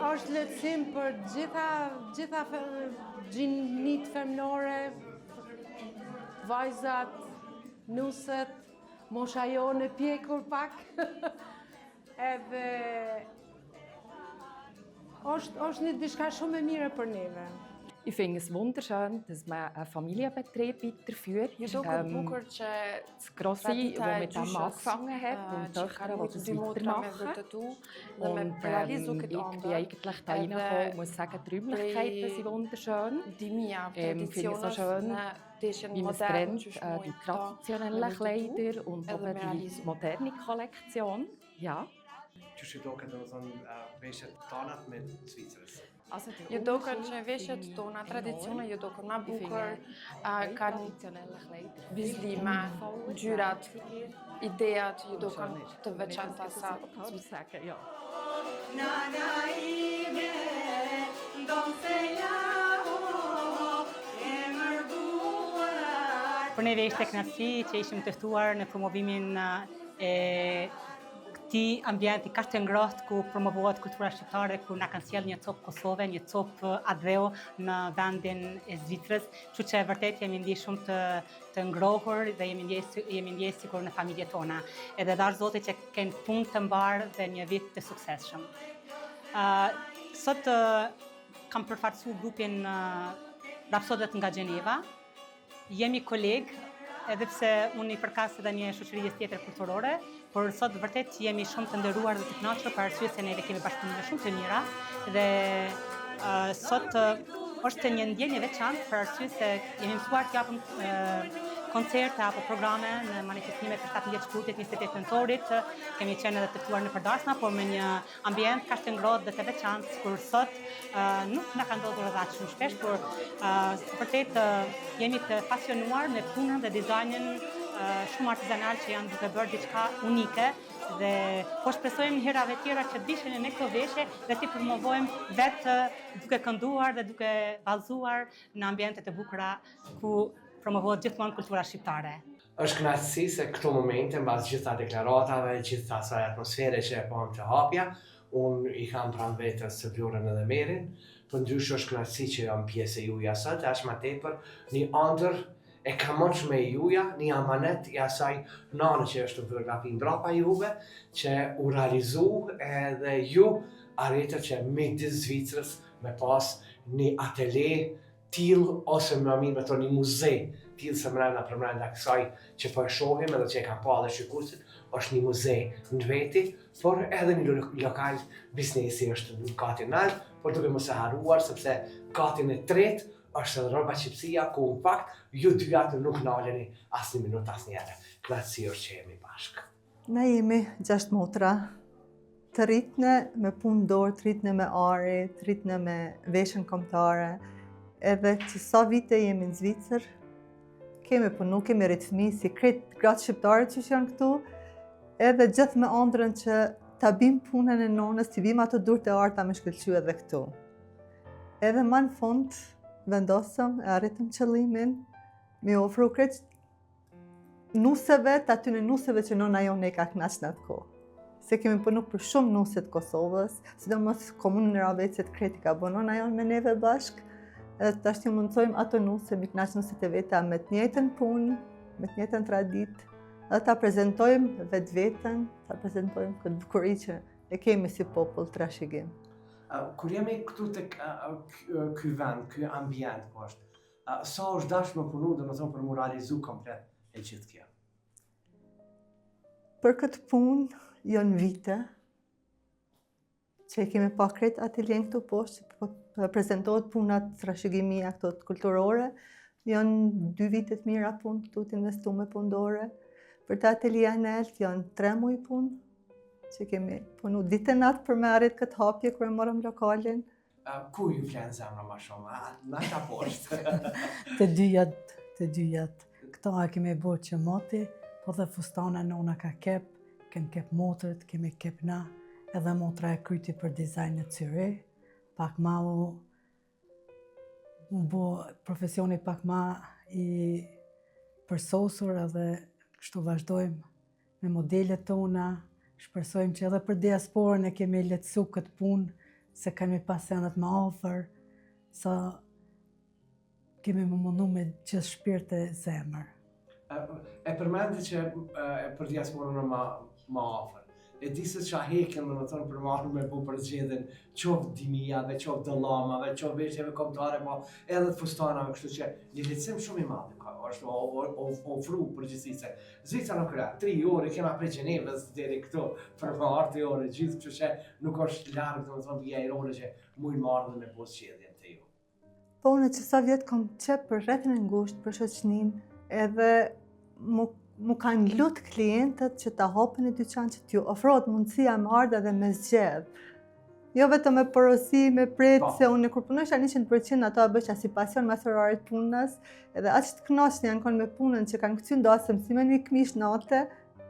është lehtësim për gjitha, gjitha gjinitë femnore, vajzat, nuset, mosha jonë e pjekur pak, edhe është, është një diçka shumë e mirë për neve. Ich finde es wunderschön, dass man einen Familienbetrieb weiterführt. Ju duket ähm, bukur që das Grossi, die mit dem angefangen hat und die Töchter, die das weitermachen. Und ähm, ich bin eigentlich da reingekommen und muss sagen, die Räumlichkeiten sind wunderschön. Ähm, finde es auch schön, wie man es trennt, äh, die traditionellen Kleider und eben die moderne Kollektion. Ja. Qysh ju doken, domethonë, veshjet tona me Zvicrës? Ju doken që veshjet tona tradicionale ju doken ma bukur, kanë bizlime, ngjyrat, idejat ju doken të veçanta sa Zvicra. Nana ime, ndonëse jam e mërguar. Për neve ishte kënaqësi që ishim të ftuar në promovimin e këtij ambienti kaq të ngrohtë ku promovohet kultura shqiptare, ku na kanë sjellë një copë Kosove, një copë atdheu në vendin e Zvicrës, kështu që vërtet jemi ndje shumë të të ngrohur dhe jemi ndje jemi ndje sikur në familjet tona. Edhe dhashtë Zoti që kenë punë të mbarë dhe një vit të suksesshëm. Uh, sot uh, kam përfaqësu grupin uh, Rapsodët nga Gjeneva, Jemi kolegë, edhe pse unë i përkas edhe një shoqërie tjetër kulturore, por sot vërtet jemi shumë të nderuar dhe të kënaqur për arsye se neve kemi bashkëpunime shumë të mira dhe uh, sot uh, është një ndjenjë e veçantë për arsye se jemi mësuar të japim uh, koncerte apo programe në manifestime të 17 shkurtit, 28 nëntorit, kemi qenë edhe të ftuar nëpër dasma, por me një ambient kaq të ngrohtë dhe të veçantë sikur sot nuk na ka ndodhur edhe aq shumë shpesh, por vërtet jemi të pasionuar me punën dhe dizajnin shumë artizanal që janë duke bërë diçka unike dhe po shpresojmë herave tjera që të vishemi me këto veshje dhe t'i promovojmë vetë duke kënduar dhe duke vallëzuar në ambiente të bukura ku promovohet gjithmonë kultura shqiptare. Është kënaqësi se këto momente mbas gjitha deklaratave, gjithë asaj atmosfere që e pamë te hapja, unë i kam pranë vetes Vlorën edhe Merin, përndryshe është kënaqësi që jam pjesë e juja sot, e aq ma tepër një andërr e kamotshme e juja, një amanet i asaj nane që është fotografi mbrapa juve, që u realizu edhe ju arritët që midis Zvicrës me pas një atele tillë ose më mirë me thonë një muze tillë se mrena përmrena kësaj që po e shohim edhe që e kanë pa edhe shikuesit, është një muze në veti, por edhe një lokal biznesi është në katin nalt, por duke mos e harruar sepse katin e tretë është edhe rrobaqepësia ku në fakt ju dyjat nuk naleni asnjë minutë asnjëherë. Kënaqësi është që jemi bashkë. Na jemi gjashtë motra, të rritne me punë dorë, të rritne me ari, të rritne me veshën kombëtare, edhe që sa vite jemi në Zvicër, kemi punu, kemi rritë fëmi, si krejt gratë shqiptare që janë këtu, edhe gjithë me andrën që ta bim punën e nonës, t'i bim ato durët e arta me shkëlqy edhe këtu. Edhe ma në fund, vendosëm, e arritëm qëllimin, me ofru krejt nuseve, të atyne nuseve që nona jonë e ka knaq në atë kohë. Se kemi punu për shumë nuse të Kosovës, sidomos komunën e Rahovecit krejt i ka bo nona jonë me neve bashkë, edhe tash t'i mundësojmë ato nuse, m'i knaq nuset e veta me të njëjtën punë, me të njëjtën traditë, edhe ta prezentojmë vetveten, ta prezentojmë këtë bukuri që e kemi si popull trashëgim. Kur jemi këtu te ky vend, ky ambient po është, Sa është dashtë me punu, domethonë, për mu realizu komplet e gjithë kjo? Për këtë punë janë vite, që e kemi pa krejt atelien këtu poshtë, që po, po prezentohet puna trashëgimia këto të kulturore, janë dy vite të mira punë këtu të investume punëdore. Për te atelia nelt janë tre muj punë, që kemi punu ditë e natë për me arrit këtë hapje kur e morëm lokalin. Ku ju flen zemra ma shumë, a nalt a poshtë? Të dyjat, të dyjat. Këto e kemi bo që moti, po dhe fustana nona ka kep, kemi kep motret, kemi kep na, edhe motra e kryti për dizajn në Cyri, pak ma u, u bo profesioni pak ma i përsosur edhe kështu vazhdojmë me modelet tona, shpresojmë që edhe për diasporën e kemi lehtësu këtë punë, se kemi pas senet më afër, sa kemi me u mundu me gjithë shpirt e zemër. E përmendi që e, për diasporën ma, ma afër. E di se ça hekin, domethonë, për marrë me bu përzgjedhjen, qoftë dimijave, qoftë dëllamave, qoftë veshjeve kombëtare, po edhe të fustanave, kështu që një lehtësim shumë i madh ka, është ofru përgjithësi se Zvicra nuk ra, tri orë kena prej Gjenevës deri këtu për me ardhë tri orë gjithë, kështu që nuk është larg, domethonë, vija ajrore që mujnë me ardhë dhe me bo zgjedhjen te ju. Po, unë që sa vjet kom qep për rrethin e ngushtë, për shoqninë, edhe mu Mu kanë lut klientët që ta hapin një dyqan që t'ju ofrohet mundësia me ardhë edhe me zgjedh. Jo vetëm me porosi, me prit, po. se unë kur punojsha 100% ato e bëjsha si pasion mas orarit punës, edhe aq të knaqun janë konë me punën që kanë këcy n'dasëm si me një këmish nate,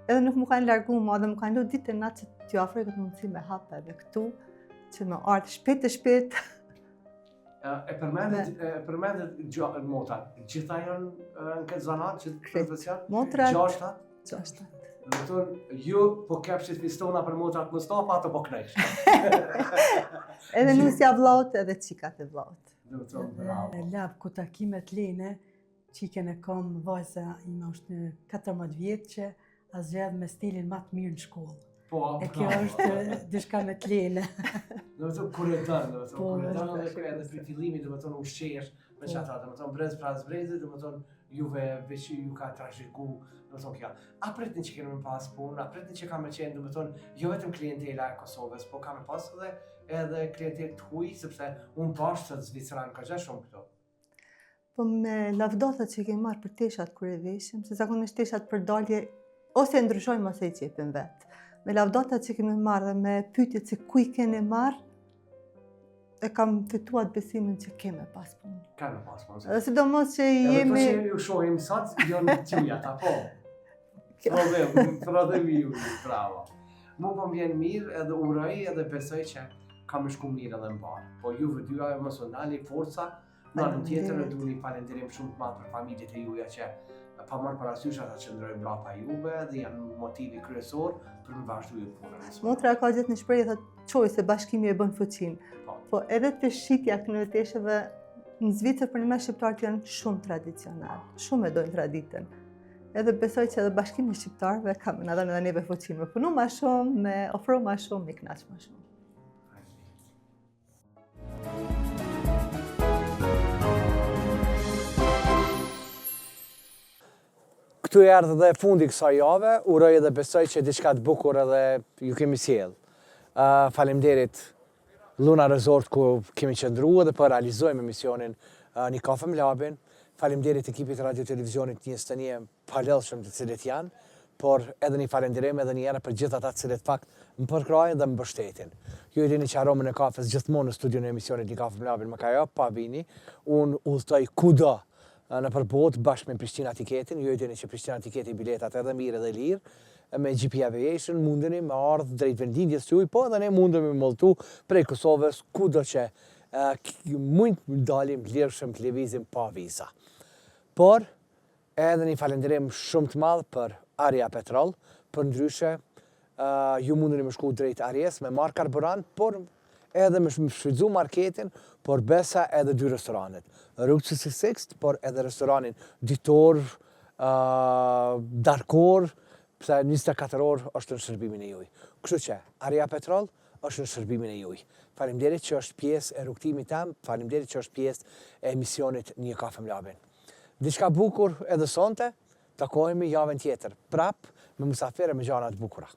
edhe nuk mu kanë largu ma dhe mu kanë lut ditë e natë që t'ju ofroj këtë mundësi me hapë edhe këtu, që me ardhë shpejt e shpejt. E përmendet, e përmendet gjë motrat. Gjitha janë në këtë zanat, që këtë profesion? Motrat. Gjashtat? Gjashtat. Do të thonë, ju po kepshit fistona për motrat Mustafa, ato po knajsh. edhe nusja vllaut edhe qikat e vllaut. Do të thonë, bravo. Lab, ku takimet lene, Çikën e kom, vajza ime është një 14 vjetë që a zgjedh me stilin ma të mirë në shkollë. Po, e kjo është diçka me të lene. Do të thonë, kur e dënë, do të thonë, po, kur e dënë edhe edhe prej fillimit, do të thonë, ushqehesh me po. qata, do të thonë, brez pas brezit, do të thonë, juve veç ju ka trashëgu, do të thonë kjo. A pritni që keni me pas punë, a pritni që ka me qenë, do të thonë, jo vetëm klientela e Kosovës, po ka me pas edhe edhe klientelë të huaj, sepse unë pashë se Zvicran ka gjë shumë këto. Po me lavdatat që kemi marrë për teshat kur e veshim, se zakonisht teshat për dalje ose e ndryshojmë ose i qepim vetë. Me lavdatat që kemi marrë dhe me pyetjet se ku i keni marrë, e kam fituar besimin që kemi pas punë. Kemi pas punë. Dhe sidomos që jemi... Edhe to që ju shohim sot, janë t'jujat, apo? Prodhim, prodhim ju, bravo. Mu po më vjen mirë edhe uroj edhe besoj që ka me shku mirë edhe mbarë. Po juve dyja e mos u nalni forca, Në anën tjetër, du një falenderim shumë të madh për familjet e juja që pa marrë parasysh ata qëndrojnë mbrapa juve dhe janë motivi kryesor për me vazhdu ju punën. Motra ka gjithë një shprehje thotë çoj se bashkimi e bën fuqinë. Po. po edhe te shitja këtyre tesheve në Zvicër përnjëmend shqiptarët janë shumë tradicional, shumë e dojnë traditën. Edhe besoj që edhe bashkimi i shqiptarëve ka me na dhënë edhe neve fuqinë, me punu ma shumë, me ofru ma shumë, me knaq ma shumë. Këtu erdh dhe fundi kësaj jave, uroj edhe besoj që diçka të bukur edhe ju kemi sjellë. Uh, faleminderit Luna Resort ku kemi qëndru edhe po realizojmë emisionin uh, Një kafe me Labin. Faleminderit ekipit Radio Televizionit 21 palodhshëm të cilët janë, por edhe një falënderim edhe një herë për gjithë ata të cilët fakt më përkrahin dhe më mbështetin. Ju e dini që aromën e kafes gjithmonë në studion e emisionit Një kafe me Labin më ka jap Pavini, unë udhëtoj kudo nëpër botë bashkë me Prishtina Tiketin, ju e dini që Prishtina Tiketi biletat edhe mirë edhe lirë, me GP Aviation mundeni me ardhë drejt vendlindjes tuaj, po edhe ne mundemi me udhëtu prej Kosovës kudo që mund të dalim lirshëm të lëvizim pa viza. Por, Edhe një falenderim shumë të madh për Aria Petrol, përndryshe ju mundeni me shku drejt Aries me marrë karburant, por edhe me shfrytëzu marketin, por besa edhe dy restoranet. Route 66, por edhe restoranin ditor, darkor, pse 24 orë është në shërbimin e juj. Kështu që, Aria Petrol është në shërbimin e juj. Faleminderit që është pjesë e rrugëtimit tem, faleminderit që është pjesë e emisionit Një kafe me Labin. Diçka bukur edhe sonte, takohemi javën tjetër, prap me musafirë e me gjana të bukura.